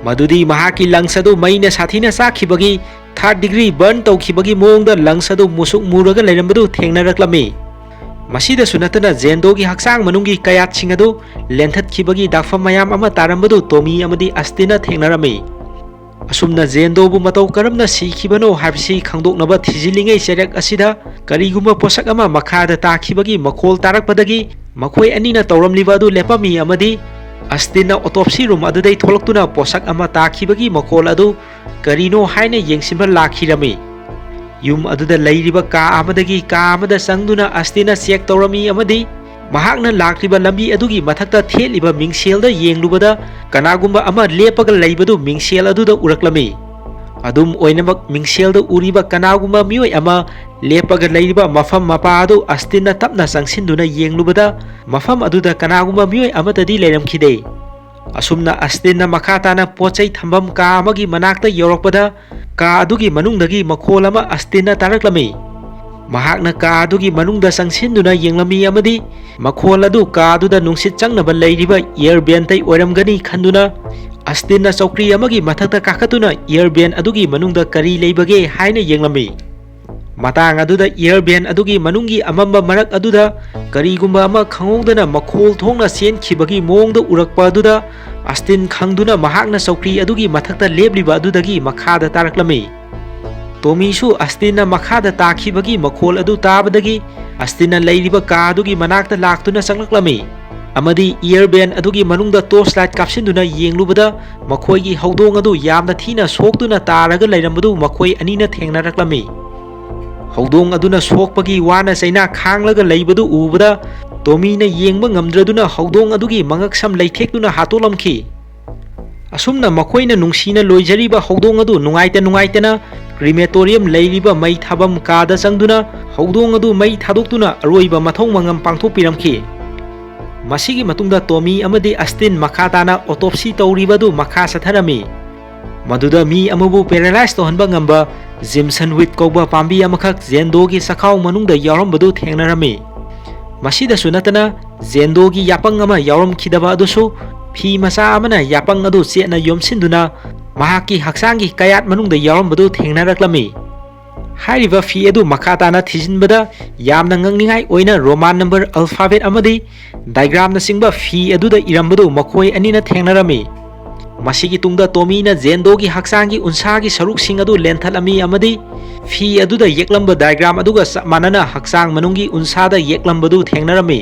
ꯃꯗꯨꯗꯤ ꯃꯍꯥꯛꯀꯤ ꯂꯪꯁ ꯑꯗꯨ ꯃꯩꯅ ꯁꯥꯊꯤꯅ ꯆꯥꯛꯈꯤꯕꯒꯤ, ꯊꯥꯔꯗ ꯗꯤꯒ꯭ꯔꯤ ꯕꯔꯟ ꯇꯧꯈꯤꯕꯒꯤ ꯃꯑꯣꯡꯗ ꯂꯪꯁ ꯑꯗꯨ ꯃꯨꯁꯨꯛ ꯃꯨꯔꯒ ꯂꯩꯔꯝꯕꯗꯨ ꯊꯦꯡꯅꯔꯛꯂꯝꯃꯤ꯫ ꯃꯁꯤꯗꯁꯨ ꯅꯠꯇꯅ ꯖꯦꯟꯗꯣꯒꯤ ꯍꯛꯆꯥꯡ ꯃꯅꯨꯡꯒꯤ ꯀꯌꯥꯠꯁꯤꯡ ꯑꯗꯨ ꯂꯦꯟꯊꯠꯈꯤꯕꯒꯤ ꯗꯥꯛꯐꯝ ꯃꯌꯥꯝ ꯑꯃ ꯇꯥꯔꯝꯕꯗꯨ ꯇꯣꯃꯤ ꯑꯃꯗꯤ ꯑꯁꯇꯤꯟꯅ ꯊꯦꯡꯅꯔꯝꯃꯤ꯫ ꯑꯁꯨꯝꯅ ꯖꯦꯟꯗꯣꯕꯨ ꯃꯇꯧ ꯀꯔꯝꯅ ꯁꯤꯈꯤꯕꯅꯣ ꯍꯥꯏꯕꯁꯤ ꯈꯪꯗꯣꯛꯅꯕ ꯊꯤꯖꯤꯜꯂꯤꯉꯩ ꯆꯩꯔꯛ ꯑꯁꯤꯗ ꯀꯔꯤꯒꯨꯝꯕ ꯄꯣꯠꯁꯛ ꯑꯃ ꯃꯈꯥꯗ ꯇꯥꯈꯤꯕꯒꯤ ꯃꯈꯣꯜ ꯇꯥꯔꯛꯄꯗꯒꯤ ꯃꯈꯣꯏ ꯑꯅꯤꯅ ꯇꯧꯔꯝꯂꯤꯕ ꯑꯗꯨ ꯂꯦꯞꯄꯝꯃꯤ ꯑꯃꯗꯤ ꯑꯁꯇꯤꯟꯅ autopsy room ꯑꯗꯨꯗꯩ ꯊꯣꯛꯂꯛꯇꯨꯅ ꯄꯣꯠꯁꯛ ꯑꯃ ꯇꯥꯈꯤꯕꯒꯤ ꯃꯈꯣꯜ ꯑꯗꯨ ꯀꯔꯤꯅꯣ ꯍꯥꯏꯅ ꯌꯦꯡꯁꯤꯟꯕ ꯂꯥꯛꯈꯤꯔꯝꯃꯤ꯫ ꯌꯨꯝ ꯑꯗꯨꯗ ꯂꯩꯔꯤꯕ ꯀꯥ ꯑꯃꯗꯒꯤ ꯀꯥ ꯑꯃꯗ ꯆꯪꯗꯨꯅ ꯑꯁꯇꯤꯟꯅ check ꯇꯧꯔꯝꯃꯤ ꯑꯃꯗꯤ ꯃꯍꯥꯛꯅ ꯂꯥꯛꯂꯤꯕ ꯂꯝꯕꯤ ꯑꯗꯨꯒꯤ ꯃꯊꯛꯇ ꯊꯦꯠꯂꯤꯕ ꯃꯤꯡꯁꯦꯜꯗ ꯌꯦꯡꯂꯨꯕꯗ ꯀꯅꯥꯒꯨꯝꯕ ꯑꯃ ꯂꯦꯞꯄꯒ ꯂꯩꯕꯗꯨ ꯃꯤꯡꯁꯦꯜ ꯑꯗꯨꯗ ꯎꯔꯛꯂꯝꯃꯤ꯫ ꯑꯗꯨꯝ ꯑꯣꯏꯅꯃꯛ ꯃꯤꯡꯁꯦꯜꯗ ꯎꯔꯤꯕ ꯀꯅꯥꯒꯨꯝꯕ ꯃꯤꯑꯣꯏ ꯑꯃ ꯂꯦꯞꯄꯒ ꯂꯩꯔꯤꯕ ꯃꯐꯝ ꯃꯄꯥ ꯑꯗꯨ ꯑꯁꯇꯤꯟꯅ ꯇꯞꯅ ꯆꯪꯁꯤꯟꯗꯨꯅ ꯌꯦꯡꯂꯨꯕꯗ ꯃꯐꯝ ꯑꯗꯨꯗ ꯀꯅꯥꯒꯨꯝꯕ ꯃꯤꯑꯣꯏ ꯑꯃꯠꯇꯗꯤ ꯂꯩꯔꯝꯈꯤꯗꯦ꯫ ꯑꯁꯨꯝꯅ ꯑꯁꯇꯤꯟꯅ ꯃꯈꯥ ꯇꯥꯅ ꯄꯣꯠ ꯆꯩ ꯊꯝꯐꯝ ꯀꯥ ꯑꯃꯒꯤ ꯃꯅꯥꯛꯇ ꯌꯧꯔꯛꯄꯗ ꯀꯥ ꯑꯗꯨꯒꯤ ꯃꯅꯨꯡꯗꯒꯤ ꯃꯈꯣꯜ ꯑꯃ ꯑꯁꯇꯤꯟꯅ ꯇꯥꯔꯛꯂꯝꯃꯤ꯫ ꯃꯍꯥꯛꯅ ꯀꯥ ꯑꯗꯨꯒꯤ ꯃꯅꯨꯡꯗ ꯆꯪꯁꯤꯟꯗꯨꯅ ꯌꯦꯡꯂꯝꯃꯤ ꯑꯃꯗꯤ ꯃꯈꯣꯜ ꯑꯗꯨ ꯀꯥ ꯑꯗꯨꯗ ꯅꯨꯡꯁꯤꯠ ꯆꯪꯅꯕ ꯂꯩꯔꯤꯕ air vent ꯇꯩ ꯑꯣꯏꯔꯝꯒꯅꯤ ꯈꯟꯗꯨꯅ ꯑꯁꯇꯤꯟꯅ ꯆꯧꯀ꯭ꯔꯤ ꯑꯃꯒꯤ ꯃꯊꯛꯇ ꯀꯥꯈꯠꯇꯨꯅ air vent ꯑꯗꯨꯒꯤ ꯃꯅꯨꯡꯗ ꯀꯔꯤ ꯂꯩꯕꯒꯦ ꯍꯥꯏꯅ ꯌꯦꯡꯂꯝꯃꯤ꯫ ꯃꯇꯥꯡ ꯑꯗꯨꯗ air vent ꯑꯗꯨꯒꯤ ꯃꯅꯨꯡꯒꯤ ꯑꯃꯝꯕ ꯃꯔꯛ ꯑꯗꯨꯗ ꯀꯔꯤꯒꯨꯝꯕ ꯑꯃ ꯈꯪꯍꯧꯗꯅ ꯃꯈꯣꯜ ꯊꯣꯛꯅ ꯆꯦꯟꯈꯤꯕꯒꯤ ꯃꯑꯣꯡꯗ ꯎꯔꯛꯄ ꯑꯗꯨꯗ ꯑꯁꯇꯤꯟ ꯈꯪꯗꯨꯅ ꯃꯍꯥꯛꯅ ꯆꯧꯀ꯭ꯔꯤ ꯑꯗꯨꯒꯤ ꯃꯊꯛꯇ ꯂꯦꯞꯂꯤꯕ ꯑꯗꯨꯗꯒꯤ ꯃꯈꯥꯗ ꯇꯥꯔꯛꯂꯝꯃꯤ꯫ ꯇꯣꯃꯤꯁꯨ ꯑꯁꯇꯤꯟꯅ ꯃꯈꯥꯗ ꯇꯥꯈꯤꯕꯒꯤ ꯃꯈꯣꯜ ꯑꯗꯨ ꯇꯥꯕꯗꯒꯤ ꯑꯁꯇꯤꯟꯅ ꯂꯩꯔꯤꯕ ꯀꯥ ꯑꯗꯨꯒꯤ ꯃꯅꯥꯛꯇ ꯂꯥꯛꯇꯨꯅ ꯆꯪꯂꯛꯂꯝꯃꯤ ꯑꯃꯗꯤ air vent ꯑꯗꯨꯒꯤ ꯃꯅꯨꯡꯗ torch light ꯀꯥꯞꯁꯤꯟꯗꯨꯅ ꯌꯦꯡꯂꯨꯕꯗ ꯃꯈꯣꯏꯒꯤ ꯍꯧꯗꯣꯡ ꯑꯗꯨ ꯌꯥꯝꯅ ꯊꯤꯅ ꯁꯣꯛꯇꯨꯅ ꯇꯥꯔꯒ ꯂꯩꯔꯝꯕꯗꯨ ꯃꯈꯣꯏ ꯑꯅꯤꯅ ꯊꯦꯡꯅꯔꯛꯂꯝꯃꯤ꯫ ꯍꯧꯗꯣꯡ ꯑꯗꯨꯅ ꯁꯣꯛꯄꯒꯤ ꯋꯥꯅ ꯆꯩꯅꯥ ꯈꯥꯡꯂꯒ ꯂꯩꯕꯗꯨ ꯎꯕꯗ ꯇꯣꯃꯤꯅ ꯌꯦꯡꯕ ꯉꯝꯗ꯭ꯔꯗꯨꯅ ꯍꯧꯗꯣꯡ ꯑꯗꯨꯒꯤ ꯃꯉꯛꯁꯝ ꯂꯩꯊꯦꯛꯇꯨꯅ ꯍꯥꯠꯇꯣꯛꯂꯝꯈꯤ꯫ ꯑꯁꯨꯝꯅ ꯃꯈꯣꯏꯅ ꯅꯨꯡꯁꯤꯅ ꯂꯣꯏꯖꯔꯤꯕ ꯍꯧꯗꯣꯡ ꯑꯗꯨ ꯅꯨꯡꯉꯥꯏꯇ ꯅꯨꯡꯉꯥꯏꯇꯅ crematorium ꯂꯩꯔꯤꯕ ꯃꯩ ꯊꯥꯐꯝ ꯀꯥꯗ ꯆꯪꯗꯨꯅ ꯍꯧꯗꯣꯡ ꯑꯗꯨ ꯃꯩ ꯊꯥꯗꯣꯛꯇꯨꯅ ꯑꯔꯣꯏꯕ ꯃꯊꯧ ꯃꯉꯝ ꯄꯥꯡꯊꯣꯛꯄꯤꯔꯝꯈꯤ꯫ ꯃꯁꯤꯒꯤ ꯃꯇꯨꯡꯗ ꯇꯣꯃꯤ ꯑꯃꯗꯤ ꯑꯁꯇꯤꯟ ꯃꯈꯥ ꯇꯥꯅ autopsy ꯇꯧꯔꯤꯕ ꯑꯗꯨ ꯃꯈꯥ ꯆꯠꯊꯔꯝꯃꯤ꯫ ꯃꯗꯨꯗ ꯃꯤ ꯑꯃꯕꯨ paralyze ꯇꯧꯍꯟꯕ ꯉꯝꯕ ꯖꯤꯝꯁꯟ ꯋꯤꯠ ꯀꯧꯕ ꯄꯥꯝꯕꯤ ꯑꯃꯈꯛ ꯖꯦꯟꯗꯣꯒꯤ ꯆꯈꯥꯎ ꯃꯅꯨꯡꯗ ꯌꯥꯎꯔꯝꯕꯗꯨ ꯊꯦꯡꯅꯔꯝꯃꯤ꯫ ꯃꯁꯤꯗꯁꯨ ꯅꯠꯇꯅ ꯖꯦꯟꯗꯣꯒꯤ ꯌꯥꯄꯪ ꯑꯃ ꯌꯥꯎꯔꯝꯈꯤꯗꯕ ꯑꯗꯨꯁꯨ ꯐꯤ ꯃꯆꯥ ꯑꯃꯅ ꯌꯥꯄꯪ ꯑꯗꯨ ꯆꯦꯠꯅ ꯌꯣꯝꯁꯤꯟꯗꯨꯅ ꯃꯍꯥꯛꯀꯤ ꯍꯛꯆꯥꯡꯒꯤ ꯀꯌꯥꯠ ꯃꯅꯨꯡꯗ ꯌꯥꯎꯔꯝꯕꯗꯨ ꯊꯦꯡꯅꯔꯛꯂꯝꯃꯤ꯫ ꯍꯥꯏꯔꯤꯕ ꯐꯤ ꯑꯗꯨ ꯃꯈꯥ ꯇꯥꯅ ꯊꯤꯖꯤꯟꯕꯗ ꯌꯥꯝꯅ ꯉꯛꯅꯤꯡꯉꯥꯏ ꯑꯣꯏꯅ Roman number alphabet ꯑꯃꯗꯤ diagramꯅꯆꯤꯡꯕ ꯐꯤ ꯑꯗꯨꯗ ꯏꯔꯝꯕꯗꯨ ꯃꯈꯣꯏ ꯑꯅꯤꯅ ꯊꯦꯡꯅꯔꯝꯃꯤ꯫ ꯃꯁꯤꯒꯤ ꯇꯨꯡꯗ ꯇꯣꯃꯤꯅ ꯖꯦꯟꯗꯣꯒꯤ ꯍꯛꯆꯥꯡꯒꯤ ꯎꯟꯁꯥꯒꯤ ꯁꯔꯨꯛꯁꯤꯡ ꯑꯗꯨ ꯂꯦꯟꯊꯠꯂꯝꯃꯤ ꯑꯃꯗꯤ ꯐꯤ ꯑꯗꯨꯗ ꯌꯦꯛꯂꯝꯕ diagram ꯑꯗꯨꯒ ꯆꯞ ꯃꯥꯟꯅꯅ ꯍꯛꯆꯥꯡ ꯃꯅꯨꯡꯒꯤ ꯎꯟꯁꯥꯗ ꯌꯦꯛꯂꯝꯕꯗꯨ ꯊꯦꯡꯅꯔꯝꯃꯤ꯫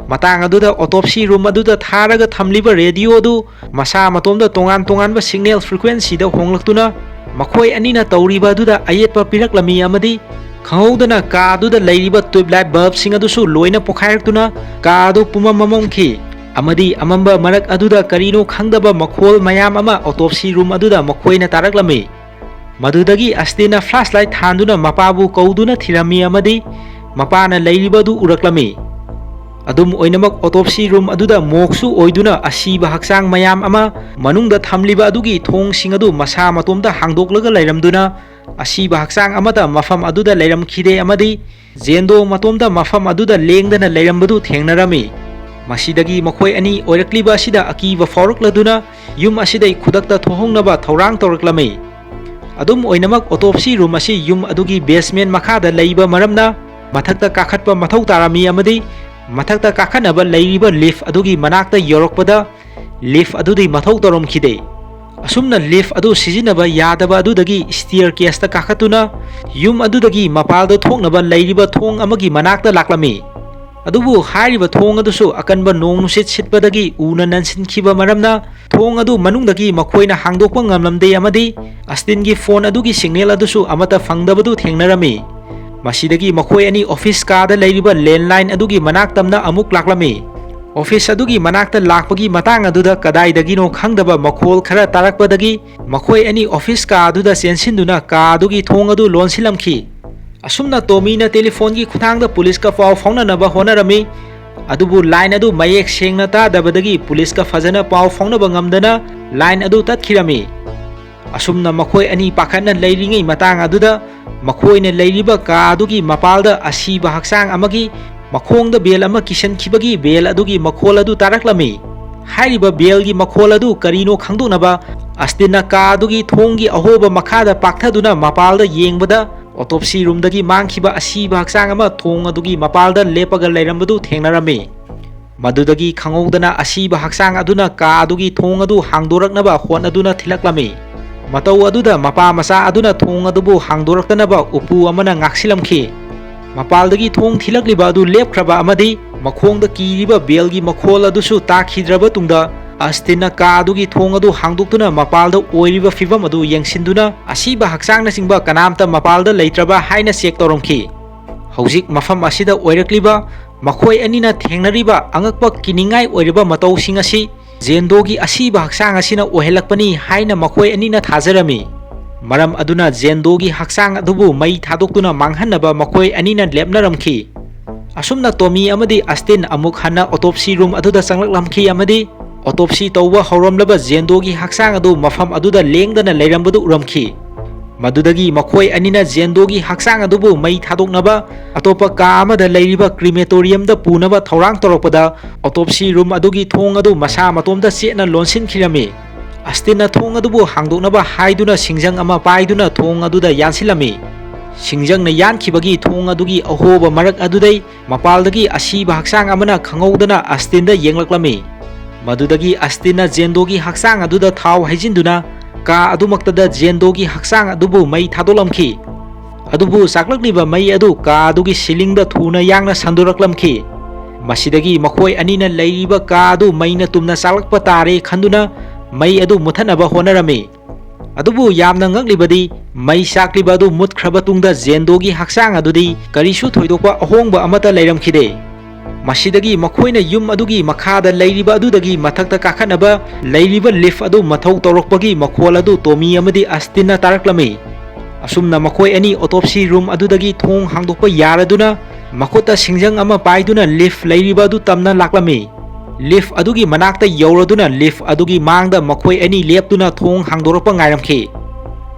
ꯃꯇꯥꯡ ꯑꯗꯨꯗ autopsy room ꯑꯗꯨꯗ ꯊꯥꯔꯒ ꯊꯝꯂꯤꯕ radio ꯑꯗꯨ ꯃꯁꯥ ꯃꯇꯣꯝꯗ ꯇꯣꯉꯥꯟ ꯇꯣꯉꯥꯟꯕ signal frequencyꯗ ꯍꯣꯡꯂꯛꯇꯨꯅ ꯃꯈꯣꯏ ꯑꯅꯤꯅ ꯇꯧꯔꯤꯕ ꯑꯗꯨꯗ ꯑꯌꯦꯠꯄ ꯄꯤꯔꯛꯂꯝꯃꯤ ꯑꯃꯗꯤ ꯈꯪꯍꯧꯗꯅ ꯀꯥ ꯑꯗꯨꯗ ꯂꯩꯔꯤꯕ tube light bulbꯁꯤꯡ ꯑꯗꯨꯁꯨ ꯂꯣꯏꯅ ꯄꯣꯈꯥꯏꯔꯛꯇꯨꯅ ꯀꯥ ꯑꯗꯨ ꯄꯨꯝꯃꯝ ꯃꯝꯃꯝꯈꯤ꯫ ꯑꯃꯗꯤ ꯑꯃꯝꯕ ꯃꯔꯛ ꯑꯗꯨꯗ ꯀꯔꯤꯅꯣ ꯈꯪꯗꯕ ꯃꯈꯣꯜ ꯃꯌꯥꯝ ꯑꯃ autopsy room ꯑꯗꯨꯗ ꯃꯈꯣꯏꯅ ꯇꯥꯔꯛꯂꯝꯃꯤ꯫ ꯃꯗꯨꯗꯒꯤ ꯑꯁꯇꯤꯟꯅ flashlight ꯊꯥꯟꯗꯨꯅ ꯃꯄꯥꯕꯨ ꯀꯧꯗꯨꯅ ꯊꯤꯔꯝꯃꯤ ꯑꯃꯗꯤ ꯃꯄꯥꯅ ꯂꯩꯔꯤꯕ ꯑꯗꯨ ꯎꯔꯛꯂꯝꯃꯤ꯫ ꯑꯗꯨꯝ ꯑꯣꯏꯅꯃꯛ autopsy room ꯑꯗꯨꯗ ꯃꯣꯛꯁꯨ ꯑꯣꯏꯗꯨꯅ ꯑꯁꯤꯕ ꯍꯛꯆꯥꯡ ꯃꯌꯥꯝ ꯑꯃ ꯃꯅꯨꯡꯗ ꯊꯝꯂꯤꯕ ꯑꯗꯨꯒꯤ ꯊꯣꯡꯁꯤꯡ ꯑꯗꯨ ꯃꯁꯥ ꯃꯇꯣꯝꯇ ꯍꯥꯡꯗꯣꯛꯂꯒ ꯂꯩꯔꯝꯗꯨꯅ ꯑꯁꯤꯕ ꯍꯛꯆꯥꯡ ꯑꯃꯠꯇ ꯃꯐꯝ ꯑꯗꯨꯗ ꯂꯩꯔꯝꯈꯤꯗꯦ ꯑꯃꯗꯤ ꯖꯦꯟꯗꯣ ꯃꯇꯣꯝꯇ ꯃꯐꯝ ꯑꯗꯨꯗ ꯂꯦꯡꯗꯅ ꯂꯩꯔꯝꯕꯗꯨ ꯊꯦꯡꯅꯔꯝꯃꯤ꯫ ꯃꯁꯤꯗꯒꯤ ꯃꯈꯣꯏ ꯑꯅꯤ ꯑꯣꯏꯔꯛꯂꯤꯕ ꯑꯁꯤꯗ ꯑꯀꯤꯕ ꯐꯥꯎꯔꯛꯂꯗꯨꯅ ꯌꯨꯝ ꯑꯁꯤꯗꯩ ꯈꯨꯗꯛꯇ ꯊꯣꯛꯍꯧꯅꯕ ꯊꯧꯔꯥꯡ ꯇꯧꯔꯛꯂꯝꯃꯤ꯫ ꯑꯗꯨꯝ ꯑꯣꯏꯅꯃꯛ autopsy room ꯑꯁꯤ ꯌꯨꯝ ꯑꯗꯨꯒꯤ basement ꯃꯈꯥꯗ ꯂꯩꯕ ꯃꯔꯝꯅ ꯃꯊꯛꯇ ꯀꯥꯈꯠꯄ ꯃꯊꯧ ꯇꯥꯔꯝꯃꯤ ꯑꯃꯗꯤ ꯃꯊꯛꯇ ꯀꯥꯈꯠꯅꯕ ꯂꯩꯔꯤꯕ lift ꯑꯗꯨꯒꯤ ꯃꯅꯥꯛꯇ ꯌꯧꯔꯛꯄꯗ lift ꯑꯗꯨꯗꯤ ꯃꯊꯧ ꯇꯧꯔꯝꯈꯤꯗꯦ꯫ ꯑꯁꯨꯝꯅ lift ꯑꯗꯨ ꯁꯤꯖꯤꯟꯅꯕ ꯌꯥꯗꯕ ꯑꯗꯨꯗꯒꯤ staircaseꯇ ꯀꯥꯈꯠꯇꯨꯅ ꯌꯨꯝ ꯑꯗꯨꯗꯒꯤ ꯃꯄꯥꯜꯗ ꯊꯣꯛꯅꯕ ꯂꯩꯔꯤꯕ ꯊꯣꯡ ꯑꯃꯒꯤ ꯃꯅꯥꯛꯇ ꯂꯥꯛꯂꯝꯃꯤ꯫ ꯑꯗꯨꯕꯨ ꯍꯥꯏꯔꯤꯕ ꯊꯣꯡ ꯑꯗꯨꯁꯨ ꯑꯀꯟꯕ ꯅꯣꯡ ꯅꯨꯡꯁꯤꯠ ꯁꯤꯠꯄꯗꯒꯤ ꯎꯅ ꯅꯟꯁꯤꯟꯈꯤꯕ ꯃꯔꯝꯅ ꯊꯣꯡ ꯑꯗꯨ ꯃꯅꯨꯡꯗꯒꯤ ꯃꯈꯣꯏꯅ ꯍꯥꯡꯗꯣꯛꯄ ꯉꯝꯂꯝꯗꯦ ꯑꯃꯗꯤ ꯑꯁꯇꯤꯟꯒꯤ phone ꯑꯗꯨꯒꯤ signal ꯑꯗꯨꯁꯨ ꯑꯃꯠꯇ ꯐꯪꯗꯕꯗꯨ ꯊꯦꯡꯅꯔꯝꯃꯤ꯫ ꯃꯁꯤꯗꯒꯤ ꯃꯈꯣꯏ ꯑꯅꯤ office ꯀꯥꯗ ꯂꯩꯔꯤꯕ landline ꯑꯗꯨꯒꯤ ꯃꯅꯥꯛ ꯇꯝꯅ ꯑꯃꯨꯛ ꯂꯥꯛꯂꯝꯃꯤ꯫ Office ꯑꯗꯨꯒꯤ ꯃꯅꯥꯛꯇ ꯂꯥꯛꯄꯒꯤ ꯃꯇꯥꯡ ꯑꯗꯨꯗ ꯀꯗꯥꯏꯗꯒꯤꯅꯣ ꯈꯪꯗꯕ ꯃꯈꯣꯜ ꯈꯔ ꯇꯥꯔꯛꯄꯗꯒꯤ ꯃꯈꯣꯏ ꯑꯅꯤ office ꯀꯥ ꯑꯗꯨꯗ ꯆꯦꯟꯁꯤꯟꯗꯨꯅ ꯀꯥ ꯑꯗꯨꯒꯤ ꯊꯣꯡ ꯑꯗꯨ ꯂꯣꯟꯁꯤꯜꯂꯝꯈꯤ꯫ ꯑꯁꯨꯝꯅ ꯇꯣꯃꯤꯅ telephoneꯒꯤ ꯈꯨꯠꯊꯥꯡꯗ policeꯀ ꯄꯥꯎ ꯐꯥꯎꯅꯅꯕ ꯍꯣꯠꯅꯔꯝꯃꯤ꯫ ꯑꯗꯨꯕꯨ line ꯑꯗꯨ ꯃꯌꯦꯛ ꯁꯦꯡꯅ ꯇꯥꯗꯕꯗꯒꯤ policeꯀ ꯐꯖꯅ ꯄꯥꯎ ꯐꯥꯎꯅꯕ ꯉꯝꯗꯅ line ꯑꯗꯨ ꯇꯠꯈꯤꯔꯝꯃꯤ꯫ ꯑꯁꯨꯝꯅ ꯃꯈꯣꯏ ꯑꯅꯤ ꯄꯥꯈꯠꯅ ꯂꯩꯔꯤꯉꯩ ꯃꯇꯥꯡ ꯑꯗꯨꯗ ꯃꯈꯣꯏꯅ ꯂꯩꯔꯤꯕ ꯀꯥ ꯑꯗꯨꯒꯤ ꯃꯄꯥꯜꯗ ꯑꯁꯤꯕ ꯍꯛꯆꯥꯡ ꯑꯃꯒꯤ ꯃꯈꯣꯡꯗ bell ꯑꯃ ꯀꯤꯁꯟꯈꯤꯕꯒꯤ bell ꯑꯗꯨꯒꯤ ꯃꯈꯣꯜ ꯑꯗꯨ ꯇꯥꯔꯛꯂꯝꯃꯤ꯫ ꯍꯥꯏꯔꯤꯕ bellꯒꯤ ꯃꯈꯣꯜ ꯑꯗꯨ ꯀꯔꯤꯅꯣ ꯈꯪꯗꯣꯛꯅꯕ ꯑꯁꯇꯤꯟꯅ ꯀꯥ ꯑꯗꯨꯒꯤ ꯊꯣꯡꯒꯤ ꯑꯍꯣꯕ ꯃꯈꯥꯗ ꯄꯥꯛꯊꯗꯨꯅ ꯃꯄꯥꯜꯗ ꯌꯦꯡꯕꯗ ꯑꯣꯇꯣꯞꯁꯤ ꯔꯨꯝꯗꯒꯤ ꯃꯥꯡꯈꯤꯕ ꯑꯁꯤꯕ ꯍꯛꯆꯥꯡ ꯑꯃ ꯊꯣꯡ ꯑꯗꯨꯒꯤ ꯃꯄꯥꯜꯗ ꯂꯦꯞꯄꯒ ꯂꯩꯔꯝꯕꯗꯨ ꯊꯦꯡꯅꯔꯝꯃꯤ꯫ ꯃꯗꯨꯗꯒꯤ ꯈꯪꯍꯧꯗꯅ ꯑꯁꯤꯕ ꯍꯛꯆꯥꯡ ꯑꯗꯨꯅ ꯀꯥ ꯑꯗꯨꯒꯤ ꯊꯣꯡ ꯑꯗꯨ ꯍꯥꯡꯗꯣꯔꯛꯅꯕ ꯍꯣꯠꯅꯗꯨꯅ ꯊꯤꯜꯂꯛꯂꯝꯃꯤ꯫ ꯃꯇꯧ ꯑꯗꯨꯗ ꯃꯄꯥ ꯃꯆꯥ ꯑꯗꯨꯅ ꯊꯣꯡ ꯑꯗꯨꯕꯨ ꯍꯥꯡꯗꯣꯔꯛꯇꯅꯕ ꯎꯄꯨ ꯑꯃꯅ ꯉꯥꯛꯁꯤꯜꯂꯝꯈꯤ꯫ ꯃꯄꯥꯜꯗꯒꯤ ꯊꯣꯡ ꯊꯤꯜꯂꯛꯂꯤꯕ ꯑꯗꯨ ꯂꯦꯞꯈ꯭ꯔꯕ ꯑꯃꯗꯤ ꯃꯈꯣꯡꯗ ꯀꯤꯔꯤꯕ ꯕꯦꯜꯒꯤ ꯃꯈꯣꯜ ꯑꯗꯨꯁꯨ ꯇꯥꯈꯤꯗ꯭ꯔꯕ ꯇꯨꯡꯗ, ꯑꯁꯇꯤꯟꯅ ꯀꯥ ꯑꯗꯨꯒꯤ ꯊꯣꯡ ꯑꯗꯨ ꯍꯥꯡꯗꯣꯛꯇꯨꯅ ꯃꯄꯥꯜꯗ ꯑꯣꯏꯔꯤꯕ ꯐꯤꯚꯝ ꯑꯗꯨ ꯌꯦꯡꯁꯤꯟꯗꯨꯅ ꯑꯁꯤꯕ ꯍꯛꯆꯥꯡꯅꯆꯤꯡꯕ ꯀꯅꯥꯝꯇ ꯃꯄꯥꯜꯗ ꯂꯩꯇ꯭ꯔꯕ ꯍꯥꯏꯅ ꯆꯦꯛ ꯇꯧꯔꯝꯈꯤ꯫ ꯍꯧꯖꯤꯛ ꯃꯐꯝ ꯑꯁꯤꯗ ꯑꯣꯏꯔꯛꯂꯤꯕ ꯃꯈꯣꯏ ꯑꯅꯤꯅ ꯊꯦꯡꯅꯔꯤꯕ ꯑꯉꯛꯄ ꯀꯤꯅꯤꯡꯉꯥꯏ ꯑꯣꯏꯔꯕ ꯃꯇꯧꯁꯤꯡ ꯑꯁꯤ ꯖꯦꯟꯗꯣꯒꯤ ꯑꯁꯤꯕ ꯍꯛꯆꯥꯡ ꯑꯁꯤꯅ ꯑꯣꯏꯍꯜꯂꯛꯄꯅꯤ ꯍꯥꯏꯅ ꯃꯈꯣꯏ ꯑꯅꯤꯅ ꯊꯥꯖꯔꯝꯃꯤ꯫ ꯃꯔꯝ ꯑꯗꯨꯅ ꯖꯦꯟꯗꯣꯒꯤ ꯍꯛꯆꯥꯡ ꯑꯗꯨꯕꯨ ꯃꯩ ꯊꯥꯗꯣꯛꯇꯨꯅ ꯃꯥꯡꯍꯟꯅꯕ ꯃꯈꯣꯏ ꯑꯅꯤꯅ ꯂꯦꯞꯅꯔꯝꯈꯤ꯫ ꯑꯁꯨꯝꯅ ꯇꯣꯃꯤ ꯑꯃꯗꯤ ꯑꯁꯇꯤꯟ ꯑꯃꯨꯛ ꯍꯟꯅ ꯑꯣꯇꯣꯞꯁꯤ ꯔꯨꯝ ꯑꯗꯨꯗ ꯆꯪꯂꯛꯂꯝꯈꯤ ꯑꯃꯗꯤ ꯑꯣꯇꯣꯞꯁꯤ ꯇꯧꯕ ꯍꯧꯔꯝꯂꯕ ꯖꯦꯟꯗꯣꯒꯤ ꯍꯛꯆꯥꯡ ꯑꯗꯨ ꯃꯐꯝ ꯑꯗꯨꯗ ꯂꯦꯡꯗꯅ ꯂꯩꯔꯝꯕꯗꯨ ꯎꯔꯝꯈꯤ꯫ ꯃꯗꯨꯗꯒꯤ ꯃꯈꯣꯏ ꯑꯅꯤꯅ ꯖꯦꯟꯗꯣꯒꯤ ꯍꯛꯆꯥꯡ ꯑꯗꯨꯕꯨ ꯃꯩ ꯊꯥꯗꯣꯛꯅꯕ ꯑꯇꯣꯞꯄ ꯀꯥ ꯑꯃꯗ ꯂꯩꯔꯤꯕ ꯀ꯭ꯔꯤꯃꯦꯇꯣꯔꯤꯌꯝꯗ ꯄꯨꯅꯕ ꯊꯧꯔꯥꯡ ꯇꯧꯔꯛꯄꯗ, ꯑꯣꯇꯣꯞꯁꯤ ꯔꯨꯝ ꯑꯗꯨꯒꯤ ꯊꯣꯡ ꯑꯗꯨ ꯃꯁꯥ ꯃꯇꯣꯝꯇ ꯆꯦꯠꯅ ꯂꯣꯟꯁꯤꯟꯈꯤꯔꯝꯃꯤ꯫ ꯑꯁꯇꯤꯟꯅ ꯊꯣꯡ ꯑꯗꯨꯕꯨ ꯍꯥꯡꯗꯣꯛꯅꯕ ꯍꯥꯏꯗꯨꯅ ꯁꯤꯡꯖꯪ ꯑꯃ ꯄꯥꯏꯗꯨꯅ ꯊꯣꯡ ꯑꯗꯨꯗ ꯌꯥꯟꯁꯤꯜꯂꯝꯃꯤ꯫ ꯁꯤꯡꯖꯪꯅ ꯌꯥꯟꯈꯤꯕꯒꯤ ꯊꯣꯡ ꯑꯗꯨꯒꯤ ꯑꯍꯣꯕ ꯃꯔꯛ ꯑꯗꯨꯗꯩ ꯃꯄꯥꯜꯗꯒꯤ ꯑꯁꯤꯕ ꯍꯛꯆꯥꯡ ꯑꯃꯅ ꯈꯪꯍꯧꯗꯅ ꯑꯁꯇꯤꯟꯗ ꯌꯦꯡꯂꯛꯂꯝꯃꯤ꯫ ꯃꯗꯨꯗꯒꯤ ꯑꯁꯇꯤꯟꯅ ꯖꯦꯟꯗꯣꯒꯤ ꯍꯛꯆꯥꯡ ꯑꯗꯨꯗ ꯊꯥꯎ ꯍꯩꯖꯤꯟꯗꯨꯅ ꯀꯥ ꯑꯗꯨꯃꯛꯇꯗ ꯖꯦꯟꯗꯣꯒꯤ ꯍꯛꯆꯥꯡ ꯑꯗꯨꯕꯨ ꯃꯩ ꯊꯥꯗꯣꯛꯂꯝꯈꯤ꯫ ꯑꯗꯨꯕꯨ ꯆꯥꯛꯂꯛꯂꯤꯕ ꯃꯩ ꯑꯗꯨ ꯀꯥ ꯑꯗꯨꯒꯤ ꯁꯤꯂꯤꯡꯗ ꯊꯨꯅ ꯌꯥꯡꯅ ꯁꯟꯗꯣꯔꯛꯂꯝꯈꯤ꯫ ꯃꯁꯤꯗꯒꯤ ꯃꯈꯣꯏ ꯑꯅꯤꯅ ꯂꯩꯔꯤꯕ ꯀꯥ ꯑꯗꯨ ꯃꯩꯅ ꯇꯨꯝꯅ ꯆꯥꯛꯂꯛꯄ ꯇꯥꯔꯦ ꯈꯟꯗꯨꯅ ꯃꯩ ꯑꯗꯨ ꯃꯨꯠꯊꯠꯅꯕ ꯍꯣꯠꯅꯔꯝꯃꯤ꯫ ꯑꯗꯨꯕꯨ ꯌꯥꯝꯅ ꯉꯛꯂꯤꯕꯗꯤ, ꯃꯩ ꯆꯥꯛꯂꯤꯕ ꯑꯗꯨ ꯃꯨꯠꯈ꯭ꯔꯕ ꯇꯨꯡꯗ ꯖꯦꯟꯗꯣꯒꯤ ꯍꯛꯆꯥꯡ ꯑꯗꯨꯗꯤ ꯀꯔꯤꯁꯨ ꯊꯣꯏꯗꯣꯛꯄ ꯑꯍꯣꯡꯕ ꯑꯃꯠꯇ ꯂꯩꯔꯝꯈꯤꯗꯦ꯫ ꯃꯁꯤꯗꯒꯤ ꯃꯈꯣꯏꯅ ꯌꯨꯝ ꯑꯗꯨꯒꯤ ꯃꯈꯥꯗ ꯂꯩꯔꯤꯕ ꯑꯗꯨꯗꯒꯤ ꯃꯊꯛꯇ ꯀꯥꯈꯠꯅꯕ ꯂꯩꯔꯤꯕ ꯂꯤꯐ ꯑꯗꯨ ꯃꯊꯧ ꯇꯧꯔꯛꯄꯒꯤ ꯃꯈꯣꯜ ꯑꯗꯨ ꯇꯣꯃꯤ ꯑꯃꯗꯤ ꯑꯁꯇꯤꯟꯅ ꯇꯥꯔꯛꯂꯝꯃꯤ꯫ ꯑꯁꯨꯝꯅ ꯃꯈꯣꯏ ꯑꯅꯤ ꯑꯣꯇꯣꯞꯁꯤ ꯔꯨꯝ ꯑꯗꯨꯗꯒꯤ ꯊꯣꯡ ꯍꯥꯡꯗꯣꯛꯄ ꯌꯥꯔꯗꯨꯅ ꯃꯈꯨꯠꯇ ꯁꯤꯡꯖꯪ ꯑꯃ ꯄꯥꯏꯗꯨꯅ ꯂꯤꯐ ꯂꯩꯔꯤꯕ ꯑꯗꯨ ꯇꯝꯅ ꯂꯥꯛꯂꯝꯃꯤ꯫ ꯂꯤꯐ ꯑꯗꯨꯒꯤ ꯃꯅꯥꯛꯇ ꯌꯧꯔꯗꯨꯅ ꯂꯤꯐ ꯑꯗꯨꯒꯤ ꯃꯥꯡꯗ ꯃꯈꯣꯏ ꯑꯅꯤ ꯂꯦꯞꯇꯨꯅ ꯊꯣꯡ ꯍꯥꯡꯗꯣꯔꯛꯄ ꯉꯥꯏꯔꯝꯈꯤ꯫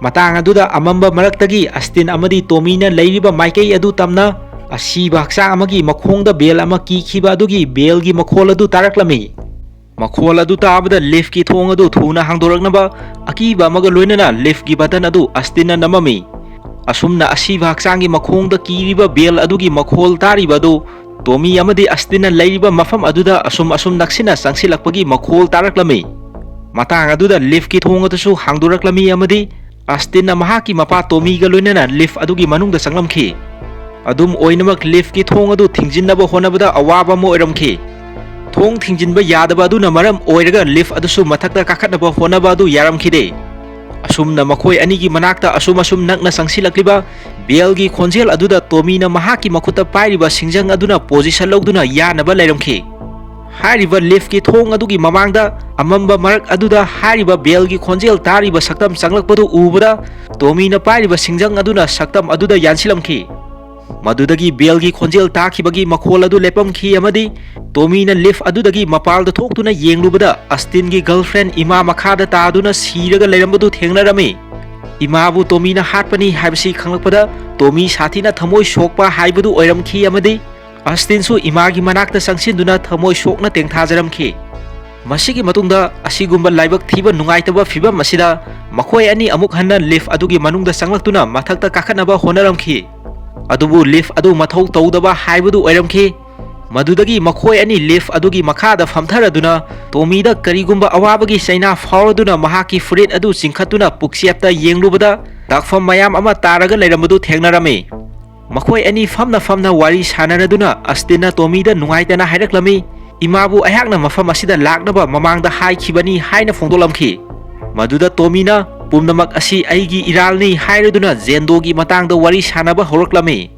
ꯃꯇꯥꯡ ꯑꯗꯨꯗ ꯑꯃꯝꯕ ꯃꯔꯛꯇꯒꯤ ꯑꯁꯇꯤꯟ ꯑꯃꯗꯤ ꯇꯣꯃꯤꯅ ꯂꯩꯔꯤꯕ ꯃꯥꯏꯀꯩ ꯑꯗꯨ ꯇꯝꯅ ꯑꯁꯤꯕ ꯍꯛꯆꯥꯡ ꯑꯃꯒꯤ ꯃꯈꯣꯡꯗ ꯕꯦꯜ ꯑꯃ ꯀꯤꯈꯤꯕ ꯑꯗꯨꯒꯤ ꯕꯦꯜꯒꯤ ꯃꯈꯣꯜ ꯑꯗꯨ ꯇꯥꯔꯛꯂꯝꯃꯤ꯫ ꯃꯈꯣꯜ ꯑꯗꯨ ꯇꯥꯕꯗ ꯂꯤꯐꯀꯤ ꯊꯣꯡ ꯑꯗꯨ ꯊꯨꯅ ꯍꯥꯡꯗꯣꯔꯛꯅꯕ ꯑꯀꯤꯕ ꯑꯃꯒ ꯂꯣꯏꯅꯅ ꯂꯤꯐꯀꯤ ꯕꯇꯟ ꯑꯗꯨ ꯑꯁꯇꯤꯟꯅ ꯅꯝꯃꯝꯃꯤ꯫ ꯑꯁꯨꯝꯅ ꯑꯁꯤꯕ ꯍꯛꯆꯥꯡꯒꯤ ꯃꯈꯣꯡꯗ ꯀꯤꯔꯤꯕ ꯕꯦꯜ ꯑꯗꯨꯒꯤ ꯃꯈꯣꯜ ꯇꯥꯔꯤꯕ ꯑꯗꯨ ꯇꯣꯃꯤ ꯑꯃꯗꯤ ꯑꯁꯇꯤꯟꯅ ꯂꯩꯔꯤꯕ ꯃꯐꯝ ꯑꯗꯨꯗ ꯑꯁꯨꯝ ꯑꯁꯨꯝ ꯅꯛꯁꯤꯟꯅ ꯆꯪꯁꯤꯜꯂꯛꯄꯒꯤ ꯃꯈꯣꯜ ꯇꯥꯔꯛꯂꯝꯃꯤ꯫ ꯃꯇꯥꯡ ꯑꯗꯨꯗ ꯂꯤꯐꯀꯤ ꯊꯣꯡ ꯑꯗꯨꯁꯨ ꯍꯥꯡꯗꯣꯔꯛꯂꯝꯃꯤ ꯑꯃꯗꯤ ꯑꯁꯇꯤꯟꯅ ꯃꯍꯥꯛꯀꯤ ꯃꯄꯥ ꯇꯣꯃꯤꯒ ꯂꯣꯏꯅꯅ ꯂꯤꯐ ꯑꯗꯨꯒꯤ ꯃꯅꯨꯡꯗ ꯆꯪꯂꯝꯈꯤ꯫ ꯑꯗꯨꯝ ꯑꯣꯏꯅꯃꯛ, ꯂꯤꯐꯀꯤ ꯊꯣꯡ ꯑꯗꯨ ꯊꯤꯡꯖꯤꯟꯅꯕ ꯍꯣꯠꯅꯕꯗ ꯑꯋꯥꯕ ꯑꯃ ꯑꯣꯏꯔꯝꯈꯤ꯫ ꯊꯣꯡ ꯊꯤꯡꯖꯤꯟꯕ ꯌꯥꯗꯕ ꯑꯗꯨꯅ ꯃꯔꯝ ꯑꯣꯏꯔꯒ ꯂꯤꯐ ꯑꯗꯨꯁꯨ ꯃꯊꯛꯇ ꯀꯥꯈꯠꯅꯕ ꯍꯣꯠꯅꯕ ꯑꯗꯨ ꯌꯥꯔꯝꯈꯤꯗꯦ꯫ ꯑꯁꯨꯝꯅ ꯃꯈꯣꯏ ꯑꯅꯤꯒꯤ ꯃꯅꯥꯛꯇ ꯑꯁꯨꯝ ꯑꯁꯨꯝ ꯅꯛꯅ ꯆꯪꯁꯤꯜꯂꯛꯂꯤꯕ ꯕꯦꯜꯒꯤ ꯈꯣꯟꯖꯦꯜ ꯑꯗꯨꯗ ꯇꯣꯃꯤꯅ ꯃꯍꯥꯛꯀꯤ ꯃꯈꯨꯠꯇ ꯄꯥꯏꯔꯤꯕ ꯁꯤꯡꯖꯪ ꯑꯗꯨꯅ ꯄꯣꯖꯤꯁꯟ ꯂꯧꯗꯨꯅ ꯌꯥꯅꯕ ꯂꯩꯔꯝꯈꯤ꯫ ꯍꯥꯏꯔꯤꯕ ꯂꯤꯐꯀꯤ ꯊꯣꯡ ꯑꯗꯨꯒꯤ ꯃꯃꯥꯡꯗ ꯑꯃꯝꯕ ꯃꯔꯛ ꯑꯗꯨꯗ ꯍꯥꯏꯔꯤꯕ ꯕꯦꯜꯒꯤ ꯈꯣꯟꯖꯦꯜ ꯇꯥꯔꯤꯕ ꯁꯛꯇꯝ ꯆꯪꯂꯛꯄꯗꯨ ꯎꯕꯗ ꯇꯣꯃꯤꯅ ꯄꯥꯏꯔꯤꯕ ꯁꯤꯡꯖꯪ ꯑꯗꯨꯅ ꯁꯛꯇꯝ ꯑꯗꯨꯗ ꯌꯥꯟꯁꯤꯜꯂꯝꯈꯤ꯫ ꯃꯗꯨꯗꯒꯤ ꯕꯦꯜꯒꯤ ꯈꯣꯟꯖꯦꯜ ꯇꯥꯈꯤꯕꯒꯤ ꯃꯈꯣꯜ ꯑꯗꯨ ꯂꯦꯞꯄꯝꯈꯤ ꯑꯃꯗꯤ ꯇꯣꯃꯤꯅ ꯂꯤꯐ ꯑꯗꯨꯗꯒꯤ ꯃꯄꯥꯜꯗ ꯊꯣꯛꯇꯨꯅ ꯌꯦꯡꯂꯨꯕꯗ ꯑꯁꯇꯤꯟꯒꯤ ꯒꯔꯜꯐ꯭ꯔꯦꯟ ꯏꯃꯥ ꯃꯈꯥꯗ ꯇꯥꯗꯨꯅ ꯁꯤꯔꯒ ꯂꯩꯔꯝꯕꯗꯨ ꯊꯦꯡꯅꯔꯝꯃꯤ꯫ ꯏꯃꯥꯕꯨ ꯇꯣꯃꯤꯅ ꯍꯥꯠꯄꯅꯤ ꯍꯥꯏꯕꯁꯤ ꯈꯪꯂꯛꯄꯗ ꯇꯣꯃꯤ ꯁꯥꯊꯤꯅ ꯊꯃꯣꯏ ꯁꯣꯛꯄ ꯍꯥꯏꯕꯗꯨ ꯑꯣꯏꯔꯝꯈꯤ ꯑꯃꯗꯤ ꯑꯁꯇꯤꯟꯁꯨ ꯏꯃꯥꯒꯤ ꯃꯅꯥꯛꯇ ꯆꯪꯁꯤꯟꯗꯨꯅ ꯊꯃꯣꯏ ꯁꯣꯛꯅ ꯇꯦꯡꯊꯥꯖꯔꯝꯈꯤ꯫ ꯃꯁꯤꯒꯤ ꯃꯇꯨꯡꯗ ꯑꯁꯤꯒꯨꯝꯕ ꯂꯥꯏꯕꯛ ꯊꯤꯕ ꯅꯨꯡꯉꯥꯏꯇꯕ ꯐꯤꯚꯝ ꯑꯁꯤꯗ ꯃꯈꯣꯏ ꯑꯅꯤ ꯑꯃꯨꯛ ꯍꯟꯅ ꯂꯤꯐ ꯑꯗꯨꯒꯤ ꯃꯅꯨꯡꯗ ꯆꯪꯂꯛꯇꯨꯅ ꯃꯊꯛꯇ ꯀꯥꯈꯠꯅꯕ ꯍꯣꯠꯅꯔꯝꯈꯤ꯫ ꯑꯗꯨꯕꯨ ꯂꯤꯐ ꯑꯗꯨ ꯃꯊꯧ ꯇꯧꯗꯕ ꯍꯥꯏꯕꯗꯨ ꯑꯣꯏꯔꯝꯈꯤ꯫ ꯃꯗꯨꯗꯒꯤ ꯃꯈꯣꯏ ꯑꯅꯤ ꯂꯤꯐ ꯑꯗꯨꯒꯤ ꯃꯈꯥꯗ ꯐꯝꯊꯔꯗꯨꯅ ꯇꯣꯃꯤꯗ ꯀꯔꯤꯒꯨꯝꯕ ꯑꯋꯥꯕꯒꯤ ꯆꯩꯅꯥ ꯐꯥꯎꯔꯗꯨꯅ ꯃꯍꯥꯛꯀꯤ ꯐꯨꯔꯤꯠ ꯑꯗꯨ ꯆꯤꯡꯈꯠꯇꯨꯅ ꯄꯨꯛꯆꯦꯞꯇ ꯌꯦꯡꯂꯨꯕꯗ ꯇꯥꯛꯐꯝ ꯃꯌꯥꯝ ꯑꯃ ꯇꯥꯔꯒ ꯂꯩꯔꯝꯕꯗꯨ ꯊꯦꯡꯅꯔꯝꯃꯤ꯫ ꯃꯈꯣꯏ ꯑꯅꯤ ꯐꯝꯅ ꯐꯝꯅ ꯋꯥꯔꯤ ꯁꯥꯟꯅꯔꯗꯨꯅ ꯑꯁꯇꯤꯟꯅ ꯇꯣꯃꯤꯗ ꯅꯨꯡꯉꯥꯏꯇꯅ ꯍꯥꯏꯔꯛꯂꯝꯃꯤ, "ꯏꯃꯥꯕꯨ ꯑꯩꯍꯥꯛꯅ ꯃꯐꯝ ꯑꯁꯤꯗ ꯂꯥꯛꯅꯕ ꯃꯃꯥꯡꯗ ꯍꯥꯏꯈꯤꯕꯅꯤ" ꯍꯥꯏꯅ ꯐꯣꯡꯗꯣꯛꯂꯝꯈꯤ꯫ ꯃꯗꯨꯗ ꯇꯣꯃꯤꯅ, "ꯄꯨꯝꯅꯃꯛ ꯑꯁꯤ ꯑꯩꯒꯤ ꯏꯔꯥꯜꯅꯤ" ꯍꯥꯏꯔꯗꯨꯅ ꯖꯦꯟꯗꯣꯒꯤ ꯃꯇꯥꯡꯗ ꯋꯥꯔꯤ ꯁꯥꯟꯅꯕ ꯍꯧꯔꯛꯂꯝꯃꯤ꯫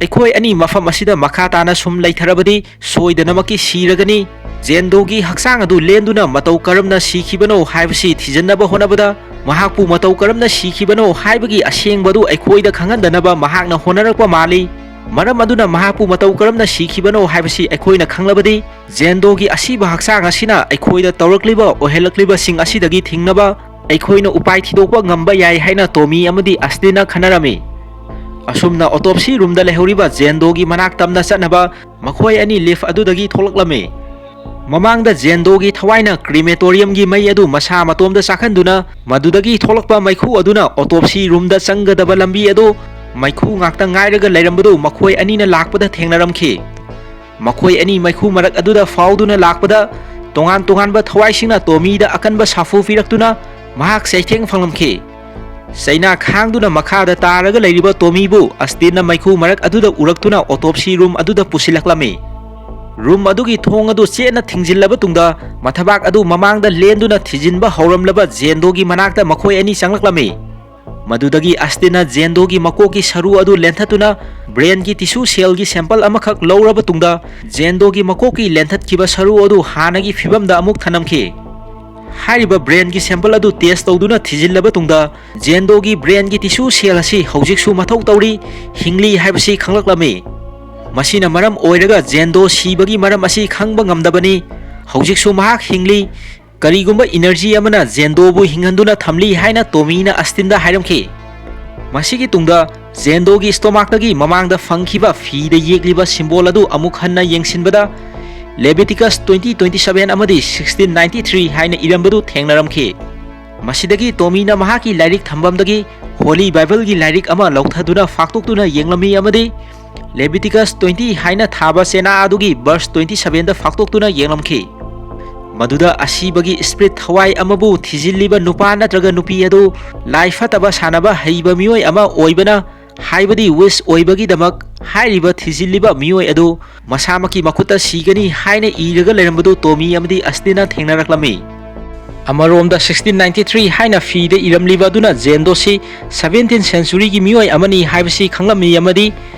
"ꯑꯩꯈꯣꯏ ꯑꯅꯤ ꯃꯐꯝ ꯑꯁꯤꯗ ꯃꯈꯥ ꯇꯥꯅ ꯁꯨꯝ ꯂꯩꯊꯔꯕꯗꯤ ꯁꯣꯏꯗꯅꯃꯛꯀꯤ ꯁꯤꯔꯒꯅꯤ꯫ ꯖꯦꯟꯗꯣꯒꯤ ꯍꯛꯆꯥꯡ ꯑꯗꯨ ꯂꯦꯟꯗꯨꯅ ꯃꯇꯧ ꯀꯔꯝꯅ ꯁꯤꯈꯤꯕꯅꯣ ꯍꯥꯏꯕꯁꯤ ꯊꯤꯖꯤꯟꯅꯕ ꯍꯣꯠꯅꯕꯗ ꯃꯍꯥꯛꯄꯨ ꯃꯇꯧ ꯀꯔꯝꯅ ꯁꯤꯈꯤꯕꯅꯣ ꯍꯥꯏꯕꯒꯤ ꯑꯁꯦꯡꯕꯗꯨ ꯑꯩꯈꯣꯏꯗ ꯈꯪꯍꯟꯗꯅꯕ ꯃꯍꯥꯛꯅ ꯍꯣꯠꯅꯔꯛꯄ ꯃꯥꯜꯂꯤ꯫ ꯃꯔꯝ ꯑꯗꯨꯅ ꯃꯍꯥꯛꯄꯨ ꯃꯇꯧ ꯀꯔꯝꯅ ꯁꯤꯈꯤꯕꯅꯣ ꯍꯥꯏꯕꯁꯤ ꯑꯩꯈꯣꯏꯅ ꯈꯪꯂꯕꯗꯤ ꯖꯦꯟꯗꯣꯒꯤ ꯑꯁꯤꯕ ꯍꯛꯆꯥꯡ ꯑꯁꯤꯅ ꯑꯩꯈꯣꯏꯗ ꯇꯧꯔꯛꯂꯤꯕ ꯑꯣꯏꯍꯜꯂꯛꯂꯤꯕꯁꯤꯡ ꯑꯁꯤꯗꯒꯤ ꯊꯤꯡꯅꯕ ꯑꯩꯈꯣꯏꯅ ꯎꯄꯥꯏ ꯊꯤꯗꯣꯛꯄ ꯉꯝꯕ ꯌꯥꯏ" ꯍꯥꯏꯅ ꯇꯣꯃꯤ ꯑꯃꯗꯤ ꯑꯁꯇꯤꯟꯅ ꯈꯟꯅꯔꯝꯃꯤ꯫ ꯑꯁꯨꯝꯅ ꯑꯣꯇꯣꯞꯁꯤ ꯔꯨꯝꯗ ꯂꯩꯍꯧꯔꯤꯕ ꯖꯦꯟꯗꯣꯒꯤ ꯃꯅꯥꯛ ꯇꯝꯅ ꯆꯠꯅꯕ ꯃꯈꯣꯏ ꯑꯅꯤ ꯂꯤꯐ ꯑꯗꯨꯗꯒꯤ ꯊꯣꯛꯂꯛꯂꯝꯃꯤ꯫ ꯃꯃꯥꯡꯗ ꯖꯦꯟꯗꯣꯒꯤ ꯊꯋꯥꯏꯅ ꯀ꯭ꯔꯤꯃꯦꯇꯣꯔꯤꯌꯝꯒꯤ ꯃꯩ ꯑꯗꯨ ꯃꯁꯥ ꯃꯇꯣꯝꯗ ꯆꯥꯛꯍꯟꯗꯨꯅ, ꯃꯗꯨꯗꯒꯤ ꯊꯣꯛꯂꯛꯄ ꯃꯩꯈꯨ ꯑꯗꯨꯅ ꯑꯣꯇꯣꯞꯁꯤ ꯔꯨꯝꯗ ꯆꯪꯒꯗꯕ ꯂꯝꯕꯤ ꯑꯗꯨ ꯃꯩꯈꯨ ꯉꯥꯛꯇ ꯉꯥꯏꯔꯒ ꯂꯩꯔꯝꯕꯗꯨ ꯃꯈꯣꯏ ꯑꯅꯤꯅ ꯂꯥꯛꯄꯗ ꯊꯦꯡꯅꯔꯝꯈꯤ꯫ ꯃꯈꯣꯏ ꯑꯅꯤ ꯃꯩꯈꯨ ꯃꯔꯛ ꯑꯗꯨꯗ ꯐꯥꯎꯗꯨꯅ ꯂꯥꯛꯄꯗ, ꯇꯣꯉꯥꯟ ꯇꯣꯉꯥꯟꯕ ꯊꯋꯥꯏꯁꯤꯡꯅ ꯇꯣꯃꯤꯗ ꯑꯀꯟꯕ ꯁꯥꯐꯨ ꯄꯤꯔꯛꯇꯨꯅ ꯃꯍꯥꯛ ꯆꯩꯊꯦꯡ ꯐꯪꯂꯝꯈꯤ꯫ ꯆꯩꯅꯥ ꯈꯥꯡꯗꯨꯅ ꯃꯈꯥꯗ ꯇꯥꯔꯒ ꯂꯩꯔꯤꯕ ꯇꯣꯃꯤꯕꯨ ꯑꯁꯇꯤꯟꯅ ꯃꯩꯈꯨ ꯃꯔꯛ ꯑꯗꯨꯗ ꯎꯔꯛꯇꯨꯅ ꯑꯣꯇꯣꯞꯁꯤ ꯔꯨꯝ ꯑꯗꯨꯗ ꯄꯨꯁꯤꯜꯂꯛꯂꯝꯃꯤ꯫ ꯔꯨꯝ ꯑꯗꯨꯒꯤ ꯊꯣꯡ ꯑꯗꯨ ꯆꯦꯠꯅ ꯊꯤꯡꯖꯤꯜꯂꯕ ꯇꯨꯡꯗ, ꯃꯊꯕꯥꯛ ꯑꯗꯨ ꯃꯃꯥꯡꯗ ꯂꯦꯟꯗꯨꯅ ꯊꯤꯖꯤꯟꯕ ꯍꯧꯔꯝꯂꯕ ꯖꯦꯟꯗꯣꯒꯤ ꯃꯅꯥꯛꯇ ꯃꯈꯣꯏ ꯑꯅꯤ ꯆꯪꯂꯛꯂꯝꯃꯤ꯫ ꯃꯗꯨꯗꯒꯤ ꯑꯁꯇꯤꯟꯅ ꯖꯦꯟꯗꯣꯒꯤ ꯃꯀꯣꯛꯀꯤ ꯁꯔꯨ ꯑꯗꯨ ꯂꯦꯟꯊꯠꯇꯨꯅ ꯕ꯭ꯔꯦꯟꯒꯤ ꯇꯤꯁꯨ ꯁꯦꯜꯒꯤ ꯁꯦꯝꯄꯜ ꯑꯃꯈꯛ ꯂꯧꯔꯕ ꯇꯨꯡꯗ, ꯖꯦꯟꯗꯣꯒꯤ ꯃꯀꯣꯛꯀꯤ ꯂꯦꯟꯊꯠꯈꯤꯕ ꯁꯔꯨ ꯑꯗꯨ ꯍꯥꯟꯅꯒꯤ ꯐꯤꯕꯝꯗ ꯑꯃꯨꯛ ꯊꯅꯝꯈꯤ꯫ ꯍꯥꯏꯔꯤꯕ ꯕ꯭ꯔꯦꯟꯒꯤ ꯁꯦꯝꯄꯜ ꯑꯗꯨ ꯇꯦꯁ ꯇꯧꯗꯨꯅ ꯊꯤꯖꯤꯜꯂꯕ ꯇꯨꯡꯗ, ꯖꯦꯟꯗꯣꯒꯤ ꯕ꯭ꯔꯦꯟꯒꯤ ꯇꯤꯁꯨ ꯁꯦꯜ ꯑꯁꯤ ꯍꯧꯖꯤꯛꯁꯨ ꯃꯊꯧ ꯇꯧꯔꯤ, ꯍꯤꯡꯂꯤ ꯍꯥꯏꯕꯁꯤ ꯈꯪꯂꯛꯂꯝꯃꯤ꯫ ꯃꯁꯤꯅ ꯃꯔꯝ ꯑꯣꯏꯔꯒ ꯖꯦꯟꯗꯣ ꯁꯤꯕꯒꯤ ꯃꯔꯝ ꯑꯁꯤ ꯈꯪꯕ ꯉꯝꯗꯕꯅꯤ꯫ ꯍꯧꯖꯤꯛꯁꯨ ꯃꯍꯥꯛ ꯍꯤꯡꯂꯤ꯫ ꯀꯔꯤꯒꯨꯝꯕ ꯏꯅꯔꯖꯤ ꯑꯃꯅ ꯖꯦꯟꯗꯣꯕꯨ ꯍꯤꯡꯍꯟꯗꯨꯅ ꯊꯝꯂꯤ ꯍꯥꯏꯅ ꯇꯣꯃꯤꯅ ꯑꯁꯇꯤꯟꯗ ꯍꯥꯏꯔꯝꯈꯤ꯫ ꯃꯁꯤꯒꯤ ꯇꯨꯡꯗ ꯖꯦꯟꯗꯣꯒꯤ ꯁ꯭ꯇꯣꯃꯥꯛꯇꯒꯤ ꯃꯃꯥꯡꯗ ꯐꯪꯈꯤꯕ ꯐꯤꯗ ꯌꯦꯛꯂꯤꯕ ꯁꯤꯝꯕꯣꯜ ꯑꯗꯨ ꯑꯃꯨꯛ ꯍꯟꯅ ꯌꯦꯡꯁꯤꯟꯕꯗ, ꯂꯦꯕꯤꯇꯤꯀꯁ ꯇ꯭ꯋꯦꯟꯇꯤ ꯇ꯭ꯋꯦꯟꯇꯤ ꯁꯚꯦꯟ ꯑꯃꯗꯤ ꯁꯤꯛꯁꯇꯤꯟ ꯅꯥꯏꯟꯇꯤ ꯊ꯭ꯔꯤ ꯍꯥꯏꯅ ꯏꯔꯝꯕꯗꯨ ꯊꯦꯡꯅꯔꯝꯈꯤ꯫ ꯃꯁꯤꯗꯒꯤ ꯇꯣꯃꯤꯅ ꯃꯍꯥꯛꯀꯤ ꯂꯥꯏꯔꯤꯛ ꯊꯝꯐꯝꯗꯒꯤ ꯍꯣꯂꯤ ꯕꯥꯏꯕꯜꯒꯤ ꯂꯥꯏꯔꯤꯛ ꯑꯃ ꯂꯧꯊꯗꯨꯅ ꯐꯥꯛꯇꯣꯛꯇꯨꯅ ꯌꯦꯡꯂꯝꯃꯤ ꯑꯃꯗꯤ ꯂꯦꯕꯤꯇꯤꯀꯁ ꯇ꯭ꯋꯦꯟꯇꯤ ꯍꯥꯏꯅ ꯊꯥꯕ ꯆꯦꯅꯥ ꯑꯗꯨꯒꯤ ꯚꯔꯁ ꯇ꯭ꯋꯦꯟꯇꯤ ꯁꯚꯦꯟꯗ ꯐꯥꯛꯇꯣꯛꯇꯨꯅ ꯌꯦꯡꯂꯝꯈꯤ꯫ ꯃꯗꯨꯗ ꯑꯁꯤꯕꯒꯤ ꯁ꯭ꯄꯤꯔꯤꯠ ꯊꯋꯥꯏ ꯑꯃꯕꯨ ꯊꯤꯖꯤꯜꯂꯤꯕ ꯅꯨꯄꯥ ꯅꯠꯇ꯭ꯔꯒ ꯅꯨꯄꯤ ꯑꯗꯨ ꯂꯥꯏ ꯐꯠꯇꯕ ꯁꯥꯟꯅꯕ ꯍꯩꯕ ꯃꯤꯑꯣꯏ ꯑꯃ ꯑꯣꯏꯕꯅ, ꯍꯥꯏꯕꯗꯤ ꯋꯤꯁ ꯑꯣꯏꯕꯒꯤꯗꯃꯛ ꯍꯥꯏꯔꯤꯕ ꯊꯤꯖꯤꯜꯂꯤꯕ ꯃꯤꯑꯣꯏ ꯑꯗꯨ ꯃꯁꯥꯃꯛꯀꯤ ꯃꯈꯨꯠꯇ ꯁꯤꯒꯅꯤ ꯍꯥꯏꯅ ꯏꯔꯒ ꯂꯩꯔꯝꯕꯗꯨ ꯇꯣꯃꯤ ꯑꯃꯗꯤ ꯑꯁꯇꯤꯟꯅ ꯊꯦꯡꯅꯔꯛꯂꯝꯃꯤ꯫ ꯑꯃꯔꯣꯝꯗ ꯁꯤꯛꯁꯇꯤꯟ ꯅꯥꯏꯟꯇꯤ ꯊ꯭ꯔꯤ ꯍꯥꯏꯅ ꯐꯤꯗ ꯏꯔꯝꯂꯤꯕ ꯑꯗꯨꯅ ꯖꯦꯟꯗꯣꯁꯤ ꯁꯚꯦꯟꯇꯤꯟ ꯁꯦꯟꯆꯨꯔꯤꯒꯤ ꯃꯤꯑꯣꯏ ꯑꯃꯅꯤ ꯍꯥꯏꯕꯁꯤ ꯈꯪꯂꯝꯃꯤ ꯑꯃꯗꯤ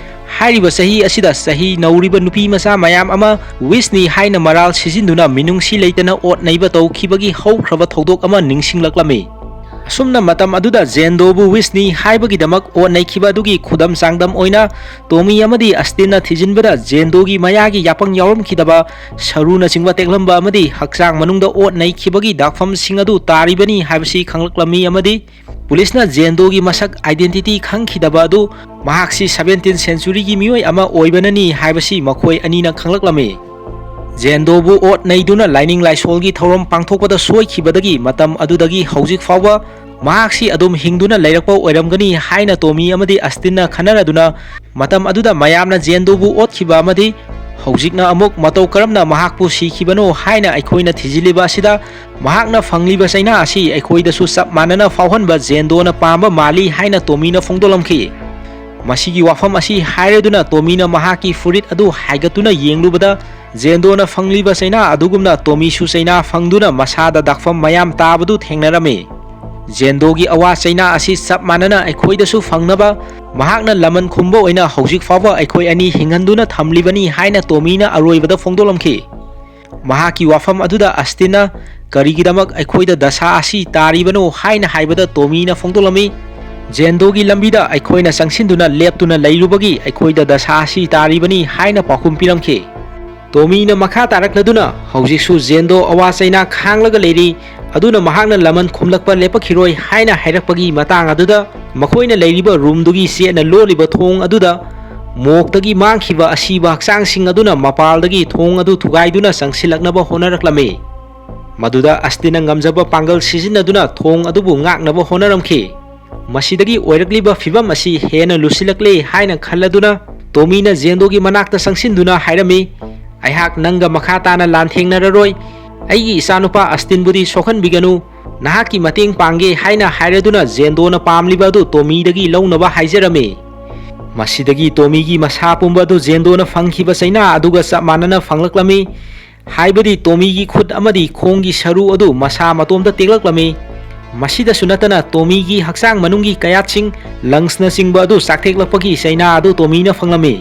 ꯍꯥꯏꯔꯤꯕ ꯆꯍꯤ ꯑꯁꯤꯗ ꯆꯍꯤ ꯅꯧꯔꯤꯕ ꯅꯨꯄꯤ ꯃꯆꯥ ꯃꯌꯥꯝ ꯑꯃ ꯋꯤꯁꯅꯤ ꯍꯥꯏꯅ ꯃꯔꯥꯜ ꯁꯤꯖꯤꯟꯗꯨꯅ ꯃꯤꯅꯨꯡꯁꯤ ꯂꯩꯇꯅ ꯑꯣꯠ ꯅꯩꯕ ꯇꯧꯈꯤꯕꯒꯤ ꯍꯧꯈ꯭ꯔꯕ ꯊꯧꯗꯣꯛ ꯑꯃ ꯅꯤꯡꯁꯤꯡꯂꯛꯂꯝꯃꯤ꯫ ꯑꯁꯨꯝꯅ ꯃꯇꯝ ꯑꯗꯨꯗ ꯖꯦꯟꯗꯣꯕꯨ ꯋꯤꯁꯅꯤ ꯍꯥꯏꯕꯒꯤꯗꯃꯛ ꯑꯣꯠ ꯅꯩꯈꯤꯕ ꯑꯗꯨꯒꯤ ꯈꯨꯗꯝ ꯆꯥꯡꯗꯝ ꯑꯣꯏꯅ ꯇꯣꯃꯤ ꯑꯃꯗꯤ ꯑꯁꯇꯤꯟꯅ ꯊꯤꯖꯤꯟꯕꯗ ꯖꯦꯟꯗꯣꯒꯤ ꯃꯌꯥꯒꯤ ꯌꯥꯄꯪ ꯌꯥꯎꯔꯝꯈꯤꯗꯕ, ꯁꯔꯨꯅꯆꯤꯡꯕ ꯇꯦꯛꯂꯝꯕ ꯑꯃꯗꯤ ꯍꯛꯆꯥꯡ ꯃꯅꯨꯡꯗ ꯑꯣꯠ ꯅꯩꯈꯤꯕꯒꯤ ꯗꯥꯛꯐꯝꯁꯤꯡ ꯑꯗꯨ ꯇꯥꯔꯤꯕꯅꯤ ꯍꯥꯏꯕꯁꯤ ꯈꯪꯂꯛꯂꯝꯃꯤ ꯑꯃꯗꯤ ꯄꯨꯂꯤꯁꯅ ꯖꯦꯟꯗꯣꯒꯤ ꯃꯁꯛ, identity, ꯈꯪꯈꯤꯗꯕ ꯑꯗꯨ ꯃꯍꯥꯛꯁꯤ ꯁꯚꯦꯟꯇꯤꯟ ꯁꯦꯟꯆꯨꯔꯤꯒꯤ ꯃꯤꯑꯣꯏ ꯑꯃ ꯑꯣꯏꯕꯅꯅꯤ ꯍꯥꯏꯕꯁꯤ ꯃꯈꯣꯏ ꯑꯅꯤꯅ ꯈꯪꯂꯛꯂꯝꯃꯤ꯫ ꯖꯦꯟꯗꯣꯕꯨ ꯑꯣꯠ ꯅꯩꯗꯨꯅ ꯂꯥꯏꯅꯤꯡ ꯂꯥꯏꯁꯣꯜꯒꯤ ꯊꯧꯔꯝ ꯄꯥꯡꯊꯣꯛꯄꯗ ꯁꯣꯏꯈꯤꯕꯗꯒꯤ ꯃꯇꯝ ꯑꯗꯨꯗꯒꯤ ꯍꯧꯖꯤꯛ ꯐꯥꯎꯕ ꯃꯍꯥꯛꯁꯤ ꯑꯗꯨꯝ ꯍꯤꯡꯗꯨꯅ ꯂꯩꯔꯛꯄ ꯑꯣꯏꯔꯝꯒꯅꯤ ꯍꯥꯏꯅ ꯇꯣꯃꯤ ꯑꯃꯗꯤ ꯑꯁꯇꯤꯟꯅ ꯈꯟꯅꯔꯗꯨꯅ, ꯃꯇꯝ ꯑꯗꯨꯗ ꯃꯌꯥꯝꯅ ꯖꯦꯟꯗꯣꯕꯨ ꯑꯣꯠꯈꯤꯕ ꯑꯃꯗꯤ ꯍꯧꯖꯤꯛꯅ ꯑꯃꯨꯛ ꯃꯇꯧ ꯀꯔꯝꯅ ꯃꯍꯥꯛꯄꯨ ꯁꯤꯈꯤꯕꯅꯣ ꯍꯥꯏꯅ ꯑꯩꯈꯣꯏꯅ ꯊꯤꯖꯤꯜꯂꯤꯕ ꯑꯁꯤꯗ, ꯃꯍꯥꯛꯅ ꯐꯪꯂꯤꯕ ꯆꯩꯅꯥ ꯑꯁꯤ ꯑꯩꯈꯣꯏꯗꯁꯨ ꯆꯞ ꯃꯥꯟꯅꯅ ꯐꯥꯎꯍꯟꯕ ꯖꯦꯟꯗꯣꯅ ꯄꯥꯝꯕ ꯃꯥꯜꯂꯤ ꯍꯥꯏꯅ ꯇꯣꯃꯤꯅ ꯐꯣꯡꯗꯣꯛꯂꯝꯈꯤ꯫ ꯃꯁꯤꯒꯤ ꯋꯥꯐꯝ ꯑꯁꯤ ꯍꯥꯏꯔꯗꯨꯅ ꯇꯣꯃꯤꯅ ꯃꯍꯥꯛꯀꯤ ꯐꯨꯔꯤꯠ ꯑꯗꯨ ꯍꯥꯏꯒꯠꯇꯨꯅ ꯌꯦꯡꯂꯨꯕꯗ, ꯖꯦꯟꯗꯣꯅ ꯐꯪꯂꯤꯕ ꯆꯩꯅꯥ ꯑꯗꯨꯒꯨꯝꯅ ꯇꯣꯃꯤꯁꯨ ꯆꯩꯅꯥ ꯐꯪꯗꯨꯅ ꯃꯁꯥꯗ ꯗꯥꯛꯐꯝ ꯃꯌꯥꯝ ꯇꯥꯕꯗꯨ ꯊꯦꯡꯅꯔꯝꯃꯤ꯫ ꯖꯦꯟꯗꯣꯒꯤ ꯑꯋꯥ ꯆꯩꯅꯥ ꯑꯁꯤ ꯆꯞ ꯃꯥꯟꯅꯅ ꯑꯩꯈꯣꯏꯗꯁꯨ ꯐꯪꯅꯕ ꯃꯍꯥꯛꯅ ꯂꯃꯟ ꯈꯨꯝꯕ ꯑꯣꯏꯅ ꯍꯧꯖꯤꯛ ꯐꯥꯎꯕ ꯑꯩꯈꯣꯏ ꯑꯅꯤ ꯍꯤꯡꯍꯟꯗꯨꯅ ꯊꯝꯂꯤꯕꯅꯤ ꯍꯥꯏꯅ ꯇꯣꯃꯤꯅ ꯑꯔꯣꯏꯕꯗ ꯐꯣꯡꯗꯣꯛꯂꯝꯈꯤ꯫ ꯃꯍꯥꯛꯀꯤ ꯋꯥꯐꯝ ꯑꯗꯨꯗ ꯑꯁꯇꯤꯟꯅ, "ꯀꯔꯤꯒꯤꯗꯃꯛ ꯑꯩꯈꯣꯏꯗ ꯗꯁꯥ ꯑꯁꯤ ꯇꯥꯔꯤꯕꯅꯣ?" ꯍꯥꯏꯅ ꯍꯥꯏꯕꯗ ꯇꯣꯃꯤꯅ ꯐꯣꯡꯗꯣꯛꯂꯝꯃꯤ, "ꯖꯦꯟꯗꯣꯒꯤ ꯂꯝꯕꯤꯗ ꯑꯩꯈꯣꯏꯅ ꯆꯪꯁꯤꯟꯗꯨꯅ ꯂꯦꯞꯇꯨꯅ ꯂꯩꯔꯨꯕꯒꯤ ꯑꯩꯈꯣꯏꯗ ꯗꯁꯥ ꯑꯁꯤ ꯇꯥꯔꯤꯕꯅꯤ" ꯍꯥꯏꯅ ꯄꯥꯎꯈꯨꯝ ꯄꯤꯔꯝꯈꯤ꯫ ꯇꯣꯃꯤꯅ ꯃꯈꯥ ꯇꯥꯔꯛꯂꯗꯨꯅ, "ꯍꯧꯖꯤꯛꯁꯨ ꯖꯦꯟꯗꯣ ꯑꯋꯥ ꯆꯩꯅꯥ ꯈꯥꯡꯂꯒ ꯂꯩꯔꯤ, ꯑꯗꯨꯅ ꯃꯍꯥꯛꯅ ꯂꯃꯟ ꯈꯨꯝꯂꯛꯄ ꯂꯦꯞꯄꯛꯈꯤꯔꯣꯏ" ꯍꯥꯏꯅ ꯍꯥꯏꯔꯛꯄꯒꯤ ꯃꯇꯥꯡ ꯑꯗꯨꯗ, ꯃꯈꯣꯏꯅ ꯂꯩꯔꯤꯕ ꯔꯨꯝꯗꯨꯒꯤ ꯆꯦꯠꯅ ꯂꯣꯜꯂꯤꯕ ꯊꯣꯡ ꯑꯗꯨꯗ ꯃꯣꯛꯇꯒꯤ ꯃꯥꯡꯈꯤꯕ ꯑꯁꯤꯕ ꯍꯛꯆꯥꯡꯁꯤꯡ ꯑꯗꯨꯅ ꯃꯄꯥꯜꯗꯒꯤ ꯊꯣꯡ ꯑꯗꯨ ꯊꯨꯒꯥꯏꯗꯨꯅ ꯆꯪꯁꯤꯜꯂꯛꯅꯕ ꯍꯣꯠꯅꯔꯛꯂꯝꯃꯤ꯫ ꯃꯗꯨꯗ ꯑꯁꯇꯤꯟꯅ ꯉꯝꯖꯕ ꯄꯥꯡꯒꯜ ꯁꯤꯖꯤꯟꯅꯗꯨꯅ ꯊꯣꯡ ꯑꯗꯨꯕꯨ ꯉꯥꯛꯅꯕ ꯍꯣꯠꯅꯔꯝꯈꯤ꯫ ꯃꯁꯤꯗꯒꯤ ꯑꯣꯏꯔꯛꯂꯤꯕ ꯐꯤꯚꯝ ꯑꯁꯤ ꯍꯦꯟꯅ ꯂꯨꯁꯤꯜꯂꯛꯂꯦ ꯍꯥꯏꯅ ꯈꯜꯂꯗꯨꯅ ꯇꯣꯃꯤꯅ ꯖꯦꯟꯗꯣꯒꯤ ꯃꯅꯥꯛꯇ ꯆꯪꯁꯤꯟꯗꯨꯅ ꯍꯥꯏꯔꯝꯃꯤ, "ꯑꯩꯍꯥꯛ ꯅꯪꯒ ꯃꯈꯥ ꯇꯥꯅ ꯂꯥꯟꯊꯦꯡꯅꯔꯔꯣꯏ꯫ ꯑꯩꯒꯤ ꯏꯆꯥꯅꯨꯄꯥ ꯑꯁꯇꯤꯟꯕꯨꯗꯤ ꯁꯣꯛꯍꯟꯕꯤꯒꯅꯨ꯫ ꯅꯍꯥꯛꯀꯤ ꯃꯇꯦꯡ ꯄꯥꯡꯒꯦ" ꯍꯥꯏꯅ ꯍꯥꯏꯔꯗꯨꯅ ꯖꯦꯟꯗꯣꯅ ꯄꯥꯝꯂꯤꯕ ꯑꯗꯨ ꯇꯣꯃꯤꯗꯒꯤ ꯂꯧꯅꯕ ꯍꯥꯏꯖꯔꯝꯃꯤ꯫ ꯃꯁꯤꯗꯒꯤ ꯇꯣꯃꯤꯒꯤ ꯃꯁꯥ ꯄꯨꯝꯕ ꯑꯗꯨ ꯖꯦꯟꯗꯣꯅ ꯐꯪꯈꯤꯕ ꯆꯩꯅꯥ ꯑꯗꯨꯒ ꯆꯞ ꯃꯥꯟꯅꯅ ꯐꯪꯂꯛꯂꯝꯃꯤ꯫ ꯍꯥꯏꯕꯗꯤ ꯇꯣꯃꯤꯒꯤ ꯈꯨꯠ ꯑꯃꯗꯤ ꯈꯣꯡꯒꯤ ꯁꯔꯨ ꯑꯗꯨ ꯃꯁꯥ ꯃꯇꯣꯝꯇ ꯇꯦꯛꯂꯛꯂꯝꯃꯤ꯫ ꯃꯁꯤꯗꯁꯨ ꯅꯠꯇꯅ ꯇꯣꯃꯤꯒꯤ ꯍꯛꯆꯥꯡ ꯃꯅꯨꯡꯒꯤ ꯀꯌꯥꯠꯁꯤꯡ, ꯂꯪꯁꯅꯆꯤꯡꯕ ꯑꯗꯨ ꯆꯥꯛꯊꯦꯛꯂꯛꯄꯒꯤ ꯆꯩꯅꯥ ꯑꯗꯨ ꯇꯣꯃꯤꯅ ꯐꯪꯂꯝꯃꯤ꯫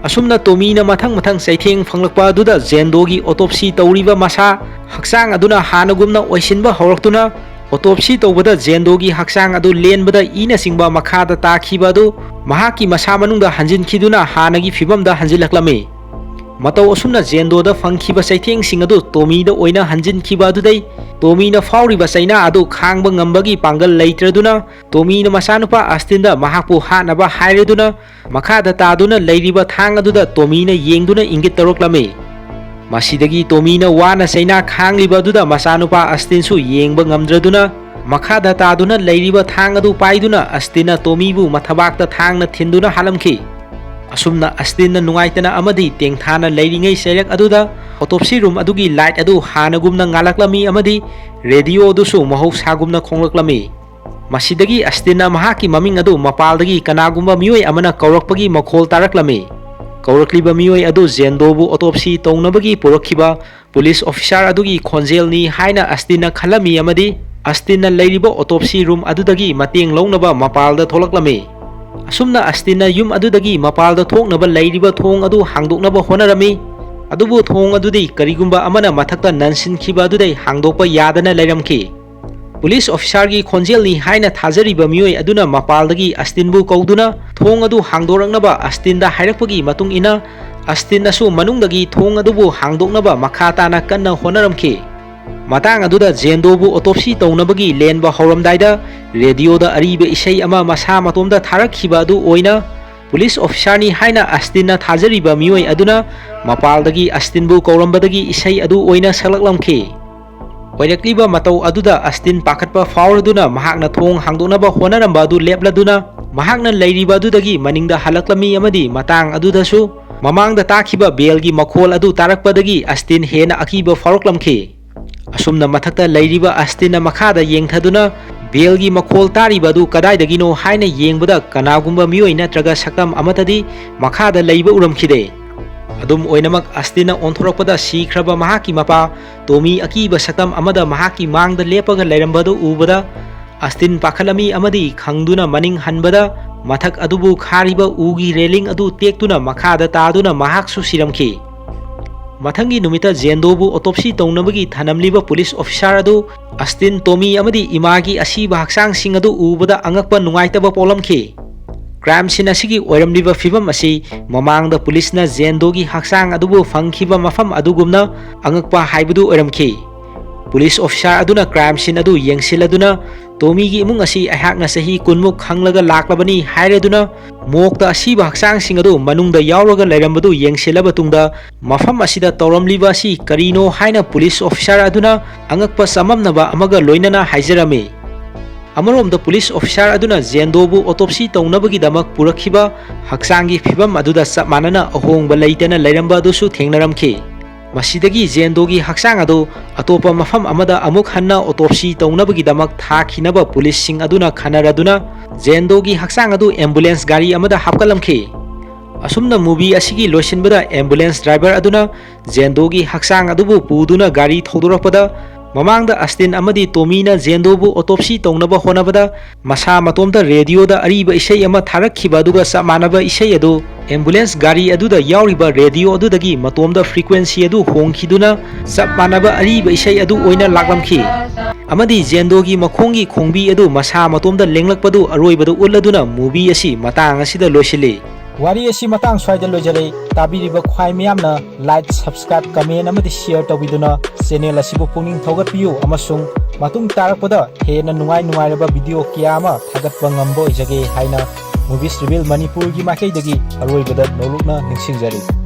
ꯑꯁꯨꯝꯅ ꯇꯣꯃꯤꯅ ꯃꯊꯪ ꯃꯊꯪ ꯆꯩꯊꯦꯡ ꯐꯪꯂꯛꯄ ꯑꯗꯨꯗ ꯖꯦꯟꯗꯣꯒꯤ autopsy ꯇꯧꯔꯤꯕ ꯃꯁꯥ, ꯍꯛꯆꯥꯡ ꯑꯗꯨꯅ ꯍꯥꯟꯅꯒꯨꯝꯅ ꯑꯣꯏꯁꯤꯟꯕ ꯍꯧꯔꯛꯇꯨꯅ, autopsy ꯇꯧꯕꯗ ꯖꯦꯟꯗꯣꯒꯤ ꯍꯛꯆꯥꯡ ꯑꯗꯨ ꯂꯦꯟꯕꯗ ꯏꯅꯆꯤꯡꯕ ꯃꯈꯥꯗ ꯇꯥꯈꯤꯕ ꯑꯗꯨ ꯃꯍꯥꯛꯀꯤ ꯃꯁꯥ ꯃꯅꯨꯡꯗ ꯍꯟꯖꯤꯟꯈꯤꯗꯨꯅ ꯍꯥꯟꯅꯒꯤ ꯐꯤꯕꯝꯗ ꯍꯟꯖꯤꯜꯂꯛꯂꯝꯃꯤ꯫ ꯃꯇꯧ ꯑꯁꯨꯝꯅ ꯖꯦꯟꯗꯣꯗ ꯐꯪꯈꯤꯕ ꯆꯩꯊꯦꯡꯁꯤꯡ ꯑꯗꯨ ꯇꯣꯃꯤꯗ ꯑꯣꯏꯅ ꯍꯟꯖꯤꯟꯈꯤꯕ ꯑꯗꯨꯗꯩ ꯇꯣꯃꯤꯅ ꯐꯥꯎꯔꯤꯕ ꯆꯩꯅꯥ ꯑꯗꯨ ꯈꯥꯡꯕ ꯉꯝꯕꯒꯤ ꯄꯥꯡꯒꯜ ꯂꯩꯇ꯭ꯔꯗꯨꯅ ꯇꯣꯃꯤꯅ ꯃꯆꯥꯅꯨꯄꯥ ꯑꯁꯇꯤꯟꯗ ꯃꯍꯥꯛꯄꯨ ꯍꯥꯠꯅꯕ ꯍꯥꯏꯔꯗꯨꯅ ꯃꯈꯥꯗ ꯇꯥꯗꯨꯅ ꯂꯩꯔꯤꯕ ꯊꯥꯡ ꯑꯗꯨꯗ ꯇꯣꯃꯤꯅ ꯌꯦꯡꯗꯨꯅ ꯏꯪꯒꯤꯠ ꯇꯧꯔꯛꯂꯝꯃꯤ꯫ ꯃꯁꯤꯗꯒꯤ ꯇꯣꯃꯤꯅ ꯋꯥꯅ ꯆꯩꯅꯥ ꯈꯥꯡꯂꯤꯕ ꯑꯗꯨꯗ ꯃꯆꯥꯅꯨꯄꯥ ꯑꯁꯇꯤꯟꯁꯨ ꯌꯦꯡꯕ ꯉꯝꯗ꯭ꯔꯗꯨꯅ ꯃꯈꯥꯗ ꯇꯥꯗꯨꯅ ꯂꯩꯔꯤꯕ ꯊꯥꯡ ꯑꯗꯨ ꯄꯥꯏꯗꯨꯅ ꯑꯁꯇꯤꯟꯅ ꯇꯣꯃꯤꯕꯨ ꯃꯊꯕꯥꯛꯇ ꯊꯥꯡꯅ ꯊꯤꯟꯗꯨꯅ ꯍꯥꯠꯂꯝꯈꯤ꯫ ꯑꯁꯨꯝꯅ ꯑꯁꯇꯤꯟꯅ ꯅꯨꯡꯉꯥꯏꯇꯅ ꯑꯃꯗꯤ ꯇꯦꯡꯊꯥꯅ ꯂꯩꯔꯤꯉꯩ ꯆꯩꯔꯛ ꯑꯗꯨꯗ autopsy room ꯑꯗꯨꯒꯤ light ꯑꯗꯨ ꯍꯥꯟꯅꯒꯨꯝꯅ ꯉꯥꯜꯂꯛꯂꯝꯃꯤ ꯑꯃꯗꯤ radio ꯑꯗꯨꯁꯨ ꯃꯍꯧꯁꯥꯒꯨꯝꯅ ꯈꯣꯡꯂꯛꯂꯝꯃꯤ꯫ ꯃꯁꯤꯗꯒꯤ ꯑꯁꯇꯤꯟꯅ ꯃꯍꯥꯛꯀꯤ ꯃꯃꯤꯡ ꯑꯗꯨ ꯃꯄꯥꯜꯗꯒꯤ ꯀꯅꯥꯒꯨꯝꯕ ꯃꯤꯑꯣꯏ ꯑꯃꯅ ꯀꯧꯔꯛꯄꯒꯤ ꯃꯈꯣꯜ ꯇꯥꯔꯛꯂꯝꯃꯤ꯫ ꯀꯧꯔꯛꯂꯤꯕ ꯃꯤꯑꯣꯏ ꯑꯗꯨ ꯖꯦꯟꯗꯣꯕꯨ autopsy ꯇꯧꯅꯕꯒꯤ ꯄꯨꯔꯛꯈꯤꯕ police officer ꯑꯗꯨꯒꯤ ꯈꯣꯟꯖꯦꯜꯅꯤ ꯍꯥꯏꯅ ꯑꯁꯇꯤꯟꯅ ꯈꯜꯂꯝꯃꯤ ꯑꯃꯗꯤ ꯑꯁꯇꯤꯟꯅ ꯂꯩꯔꯤꯕ autopsy room ꯑꯗꯨꯗꯒꯤ ꯃꯇꯦꯡ ꯂꯧꯅꯕ ꯃꯄꯥꯜꯗ ꯊꯣꯛꯂꯛꯂꯝꯃꯤ꯫ ꯑꯁꯨꯝꯅ ꯑꯁꯇꯤꯟꯅ ꯌꯨꯝ ꯑꯗꯨꯗꯒꯤ ꯃꯄꯥꯜꯗ ꯊꯣꯛꯅꯕ ꯂꯩꯔꯤꯕ ꯊꯣꯡ ꯑꯗꯨ ꯍꯥꯡꯗꯣꯛꯅꯕ ꯍꯣꯠꯅꯔꯝꯃꯤ꯫ ꯑꯗꯨꯕꯨ ꯊꯣꯡ ꯑꯗꯨꯗꯤ ꯀꯔꯤꯒꯨꯝꯕ ꯑꯃꯅ ꯃꯊꯛꯇ ꯅꯟꯁꯤꯟꯈꯤꯕ ꯑꯗꯨꯗꯩ ꯍꯥꯡꯗꯣꯛꯄ ꯌꯥꯗꯅ ꯂꯩꯔꯝꯈꯤ꯫ Police officerꯒꯤ ꯈꯣꯟꯖꯦꯜꯅꯤ ꯍꯥꯏꯅ ꯊꯥꯖꯔꯤꯕ ꯃꯤꯑꯣꯏ ꯑꯗꯨꯅ ꯃꯄꯥꯜꯗꯒꯤ ꯑꯁꯇꯤꯟꯕꯨ ꯀꯧꯗꯨꯅ ꯊꯣꯡ ꯑꯗꯨ ꯍꯥꯡꯗꯣꯔꯛꯅꯕ ꯑꯁꯇꯤꯟꯗ ꯍꯥꯏꯔꯛꯄꯒꯤ ꯃꯇꯨꯡ ꯏꯟꯅ ꯑꯁꯇꯤꯟꯅꯁꯨ ꯃꯅꯨꯡꯗꯒꯤ ꯊꯣꯡ ꯑꯗꯨꯕꯨ ꯍꯥꯡꯗꯣꯛꯅꯕ ꯃꯈꯥ ꯇꯥꯅ ꯀꯟꯅ ꯍꯣꯠꯅꯔꯝꯈꯤ꯫ ꯃꯇꯥꯡ ꯑꯗꯨꯗ ꯖꯦꯟꯗꯣꯕꯨ autopsy ꯇꯧꯅꯕꯒꯤ ꯂꯦꯟꯕ ꯍꯧꯔꯝꯗꯥꯏꯗ radioꯗ ꯑꯔꯤꯕ ꯏꯁꯩ ꯑꯃ ꯃꯁꯥ ꯃꯇꯣꯝꯗ ꯊꯥꯔꯛꯈꯤꯕ ꯑꯗꯨ ꯑꯣꯏꯅ police officerꯅꯤ ꯍꯥꯏꯅ ꯑꯁꯇꯤꯟꯅ ꯊꯥꯖꯔꯤꯕ ꯃꯤꯑꯣꯏ ꯑꯗꯨꯅ ꯃꯄꯥꯜꯗꯒꯤ ꯑꯁꯇꯤꯟꯕꯨ ꯀꯧꯔꯝꯕꯗꯒꯤ ꯏꯁꯩ ꯑꯗꯨ ꯑꯣꯏꯅ ꯁꯛꯂꯛꯂꯝꯈꯤ꯫ ꯑꯣꯏꯔꯛꯂꯤꯕ ꯃꯇꯧ ꯑꯗꯨꯗ ꯑꯁꯇꯤꯟ ꯄꯥꯈꯠꯄ ꯐꯥꯎꯔꯗꯨꯅ ꯃꯍꯥꯛꯅ ꯊꯣꯡ ꯍꯥꯡꯗꯣꯛꯅꯕ ꯍꯣꯠꯅꯔꯝꯕ ꯑꯗꯨ ꯂꯦꯞꯂꯗꯨꯅ ꯃꯍꯥꯛꯅ ꯂꯩꯔꯤꯕ ꯑꯗꯨꯗꯒꯤ ꯃꯅꯤꯡꯗ ꯍꯜꯂꯛꯂꯝꯃꯤ ꯑꯃꯗꯤ ꯃꯇꯥꯡ ꯑꯗꯨꯗꯁꯨ ꯃꯃꯥꯡꯗ ꯇꯥꯈꯤꯕ bellꯒꯤ ꯃꯈꯣꯜ ꯑꯗꯨ ꯇꯥꯔꯛꯄꯗꯒꯤ ꯑꯁꯇꯤꯟ ꯍꯦꯟꯅ ꯑꯀꯤꯕ ꯐꯥꯎꯔꯛꯂꯝꯈꯤ꯫ ꯑꯁꯨꯝꯅ ꯃꯊꯛꯇ ꯂꯩꯔꯤꯕ ꯑꯁꯇꯤꯟꯅ ꯃꯈꯥꯗ ꯌꯦꯡꯊꯗꯨꯅ bellꯒꯤ ꯃꯈꯣꯜ ꯇꯥꯔꯤꯕ ꯑꯗꯨ ꯀꯗꯥꯏꯗꯒꯤꯅꯣ ꯍꯥꯏꯅ ꯌꯦꯡꯕꯗ ꯀꯅꯥꯒꯨꯝꯕ ꯃꯤꯑꯣꯏ ꯅꯠꯇ꯭ꯔꯒ ꯁꯛꯇꯝ ꯑꯃꯠꯇꯗꯤ ꯃꯈꯥꯗ ꯂꯩꯕ ꯎꯔꯝꯈꯤꯗꯦ꯫ ꯑꯗꯨꯝ ꯑꯣꯏꯅꯃꯛ ꯑꯁꯇꯤꯟꯅ ꯑꯣꯟꯊꯣꯔꯛꯄꯗ ꯁꯤꯈ꯭ꯔꯕ ꯃꯍꯥꯛꯀꯤ ꯃꯄꯥ ꯇꯣꯃꯤ ꯑꯀꯤꯕ ꯁꯛꯇꯝ ꯑꯃꯗ ꯃꯍꯥꯛꯀꯤ ꯃꯥꯡꯗ ꯂꯦꯞꯄꯒ ꯂꯩꯔꯝꯕꯗꯨ ꯎꯕꯗ ꯑꯁꯇꯤꯟ ꯄꯥꯈꯠꯂꯝꯃꯤ ꯑꯃꯗꯤ ꯈꯪꯗꯨꯅ ꯃꯅꯤꯡ ꯍꯟꯕꯗ ꯃꯊꯛ ꯑꯗꯨꯕꯨ ꯈꯥꯔꯤꯕ ꯎꯒꯤ railing ꯑꯗꯨ ꯇꯦꯛꯇꯨꯅ ꯃꯈꯥꯗ ꯇꯥꯗꯨꯅ ꯃꯍꯥꯛꯁꯨ ꯁꯤꯔꯝꯈꯤ꯫ ꯃꯊꯪꯒꯤ ꯅꯨꯃꯤꯠꯇ ꯖꯦꯟꯗꯣꯕꯨ autopsy ꯇꯧꯅꯕꯒꯤ ꯊꯅꯝꯂꯤꯕ police officer ꯑꯗꯨ ꯑꯁꯇꯤꯟ, ꯇꯣꯃꯤ ꯑꯃꯗꯤ ꯏꯃꯥꯒꯤ ꯑꯁꯤꯕ ꯍꯛꯆꯥꯡꯁꯤꯡ ꯑꯗꯨ ꯎꯕꯗ ꯑꯉꯛꯄ ꯅꯨꯡꯉꯥꯏꯇꯕ ꯄꯣꯛꯂꯝꯈꯤ꯫ Crime scene ꯑꯁꯤꯒꯤ ꯑꯣꯏꯔꯝꯂꯤꯕ ꯐꯤꯚꯝ ꯑꯁꯤ ꯃꯃꯥꯡꯗ policeꯅ ꯖꯦꯟꯗꯣꯒꯤ ꯍꯛꯆꯥꯡ ꯑꯗꯨꯕꯨ ꯐꯪꯈꯤꯕ ꯃꯐꯝ ꯑꯗꯨꯒꯨꯝꯅ ꯑꯉꯛꯄ ꯍꯥꯏꯕꯗꯨ ꯑꯣꯏꯔꯝꯈꯤ꯫ Police officer ꯑꯗꯨꯅ crime scene ꯑꯗꯨ ꯌꯦꯡꯁꯤꯜꯂꯗꯨꯅ, "ꯇꯣꯃꯤꯒꯤ ꯏꯃꯨꯡ ꯑꯁꯤ ꯑꯩꯍꯥꯛꯅ ꯆꯍꯤ ꯀꯨꯟꯃꯨꯛ ꯈꯪꯂꯒ ꯂꯥꯛꯂꯕꯅꯤ" ꯍꯥꯏꯔꯗꯨꯅ, ꯃꯣꯔꯒꯇ ꯑꯁꯤꯕ ꯍꯛꯆꯥꯡꯁꯤꯡ ꯑꯗꯨ ꯃꯅꯨꯡꯗ ꯌꯥꯎꯔꯒ ꯂꯩꯔꯝꯕꯗꯨ ꯌꯦꯡꯁꯤꯜꯂꯕ ꯇꯨꯡꯗ, ꯃꯐꯝ ꯑꯁꯤꯗ ꯇꯧꯔꯝꯂꯤꯕ ꯑꯁꯤ ꯀꯔꯤꯅꯣ ꯍꯥꯏꯅ police officer ꯑꯗꯨꯅ ꯑꯉꯛꯄ ꯆꯃꯝꯅꯕ ꯑꯃꯒ ꯂꯣꯏꯅꯅ ꯍꯥꯏꯖꯔꯝꯃꯤ꯫ ꯑꯃꯔꯣꯝꯗ police officer ꯑꯗꯨꯅ ꯖꯦꯟꯗꯣꯕꯨ autopsy ꯇꯧꯅꯕꯒꯤꯗꯃꯛ ꯄꯨꯔꯛꯈꯤꯕ ꯍꯛꯆꯥꯡꯒꯤ ꯐꯤꯕꯝ ꯑꯗꯨꯗ ꯆꯞ ꯃꯥꯟꯅꯅ ꯑꯍꯣꯡꯕ ꯂꯩꯇꯅ ꯂꯩꯔꯝꯕ ꯑꯗꯨꯁꯨ ꯊꯦꯡꯅꯔꯝꯈꯤ꯫ ꯃꯁꯤꯗꯒꯤ ꯖꯦꯟꯗꯣꯒꯤ ꯍꯛꯆꯥꯡ ꯑꯗꯨ ꯑꯇꯣꯞꯄ ꯃꯐꯝ ꯑꯃꯗ ꯑꯃꯨꯛ ꯍꯟꯅ autopsy ꯇꯧꯅꯕꯒꯤꯗꯃꯛ ꯊꯥꯈꯤꯅꯕ policeꯁꯤꯡ ꯑꯗꯨꯅ ꯈꯟꯅꯔꯗꯨꯅ, ꯖꯦꯟꯗꯣꯒꯤ ꯍꯛꯆꯥꯡ ꯑꯗꯨ ambulance ꯒꯥꯔꯤ ꯑꯃꯗ ꯍꯥꯞꯀꯠꯂꯝꯈꯤ꯫ ꯑꯁꯨꯝꯅ movie ꯑꯁꯤꯒꯤ ꯂꯣꯏꯁꯤꯟꯕꯗ ambulance driver ꯑꯗꯨꯅ ꯖꯦꯟꯗꯣꯒꯤ ꯍꯛꯆꯥꯡ ꯑꯗꯨꯕꯨ ꯄꯨꯗꯨꯅ ꯒꯥꯔꯤ ꯊꯧꯗꯣꯔꯛꯄꯗ, ꯃꯃꯥꯡꯗ ꯑꯁꯇꯤꯟ ꯑꯃꯗꯤ ꯇꯣꯃꯤꯅ ꯖꯦꯟꯗꯣꯕꯨ autopsy ꯇꯧꯅꯕ ꯍꯣꯠꯅꯕꯗ ꯃꯁꯥ ꯃꯇꯣꯝꯇ radioꯗ ꯑꯔꯤꯕ ꯏꯁꯩ ꯑꯃ ꯊꯥꯔꯛꯈꯤꯕ ꯑꯗꯨꯒ ꯆꯞ ꯃꯥꯟꯅꯕ ꯏꯁꯩ ꯑꯗꯨ ambulance ꯒꯥꯔꯤ ꯑꯗꯨꯗ ꯌꯥꯎꯔꯤꯕ radio ꯑꯗꯨꯗꯒꯤ ꯃꯇꯣꯝꯇ frequency ꯑꯗꯨ ꯍꯣꯡꯈꯤꯗꯨꯅ ꯆꯞ ꯃꯥꯟꯅꯕ ꯑꯔꯤꯕ ꯏꯁꯩ ꯑꯗꯨ ꯑꯣꯏꯅ ꯂꯥꯛꯂꯝꯈꯤ꯫ ꯑꯃꯗꯤ ꯖꯦꯟꯗꯣꯒꯤ ꯃꯈꯣꯡꯒꯤ ꯈꯣꯡꯕꯤ ꯑꯗꯨ ꯃꯁꯥ ꯃꯇꯣꯝꯇ ꯂꯦꯡꯂꯛꯄꯗꯨ ꯑꯔꯣꯏꯕꯗ ꯎꯠꯂꯗꯨꯅ movie ꯑꯁꯤ ꯃꯇꯥꯡ ꯑꯁꯤꯗ ꯂꯣꯏꯁꯤꯜꯂꯤ꯫ ꯋꯥꯔꯤ ꯑꯁꯤ ꯃꯇꯥꯡ ꯁ꯭ꯋꯥꯏꯗ ꯂꯣꯏꯖꯔꯦ꯫ ꯇꯥꯕꯤꯔꯤꯕ ꯈ꯭ꯋꯥꯏ ꯃꯤꯌꯥꯝꯅ like, subscribe, comment ꯑꯃꯗꯤ share ꯇꯧꯕꯤꯗꯨꯅ channel ꯑꯁꯤꯕꯨ ꯄꯨꯛꯅꯤꯡ ꯊꯧꯒꯠꯄꯤꯌꯨ ꯑꯃꯁꯨꯡ ꯃꯇꯨꯡ ꯇꯥꯔꯛꯄꯗ ꯍꯦꯟꯅ ꯅꯨꯡꯉꯥꯏ ꯅꯨꯡꯉꯥꯏꯔꯕ video ꯀꯌꯥ ꯑꯃ ꯊꯥꯒꯠꯄ ꯉꯝꯕ ꯑꯣꯏꯖꯒꯦ ꯍꯥꯏꯅ Movies Reveal ꯃꯅꯤꯄꯨꯔꯒꯤ ꯃꯥꯏꯀꯩꯗꯒꯤ ꯑꯔꯣꯏꯕꯗ ꯅꯣꯂꯨꯛꯅ ꯅꯤꯡꯁꯤꯡꯖꯔꯤ꯫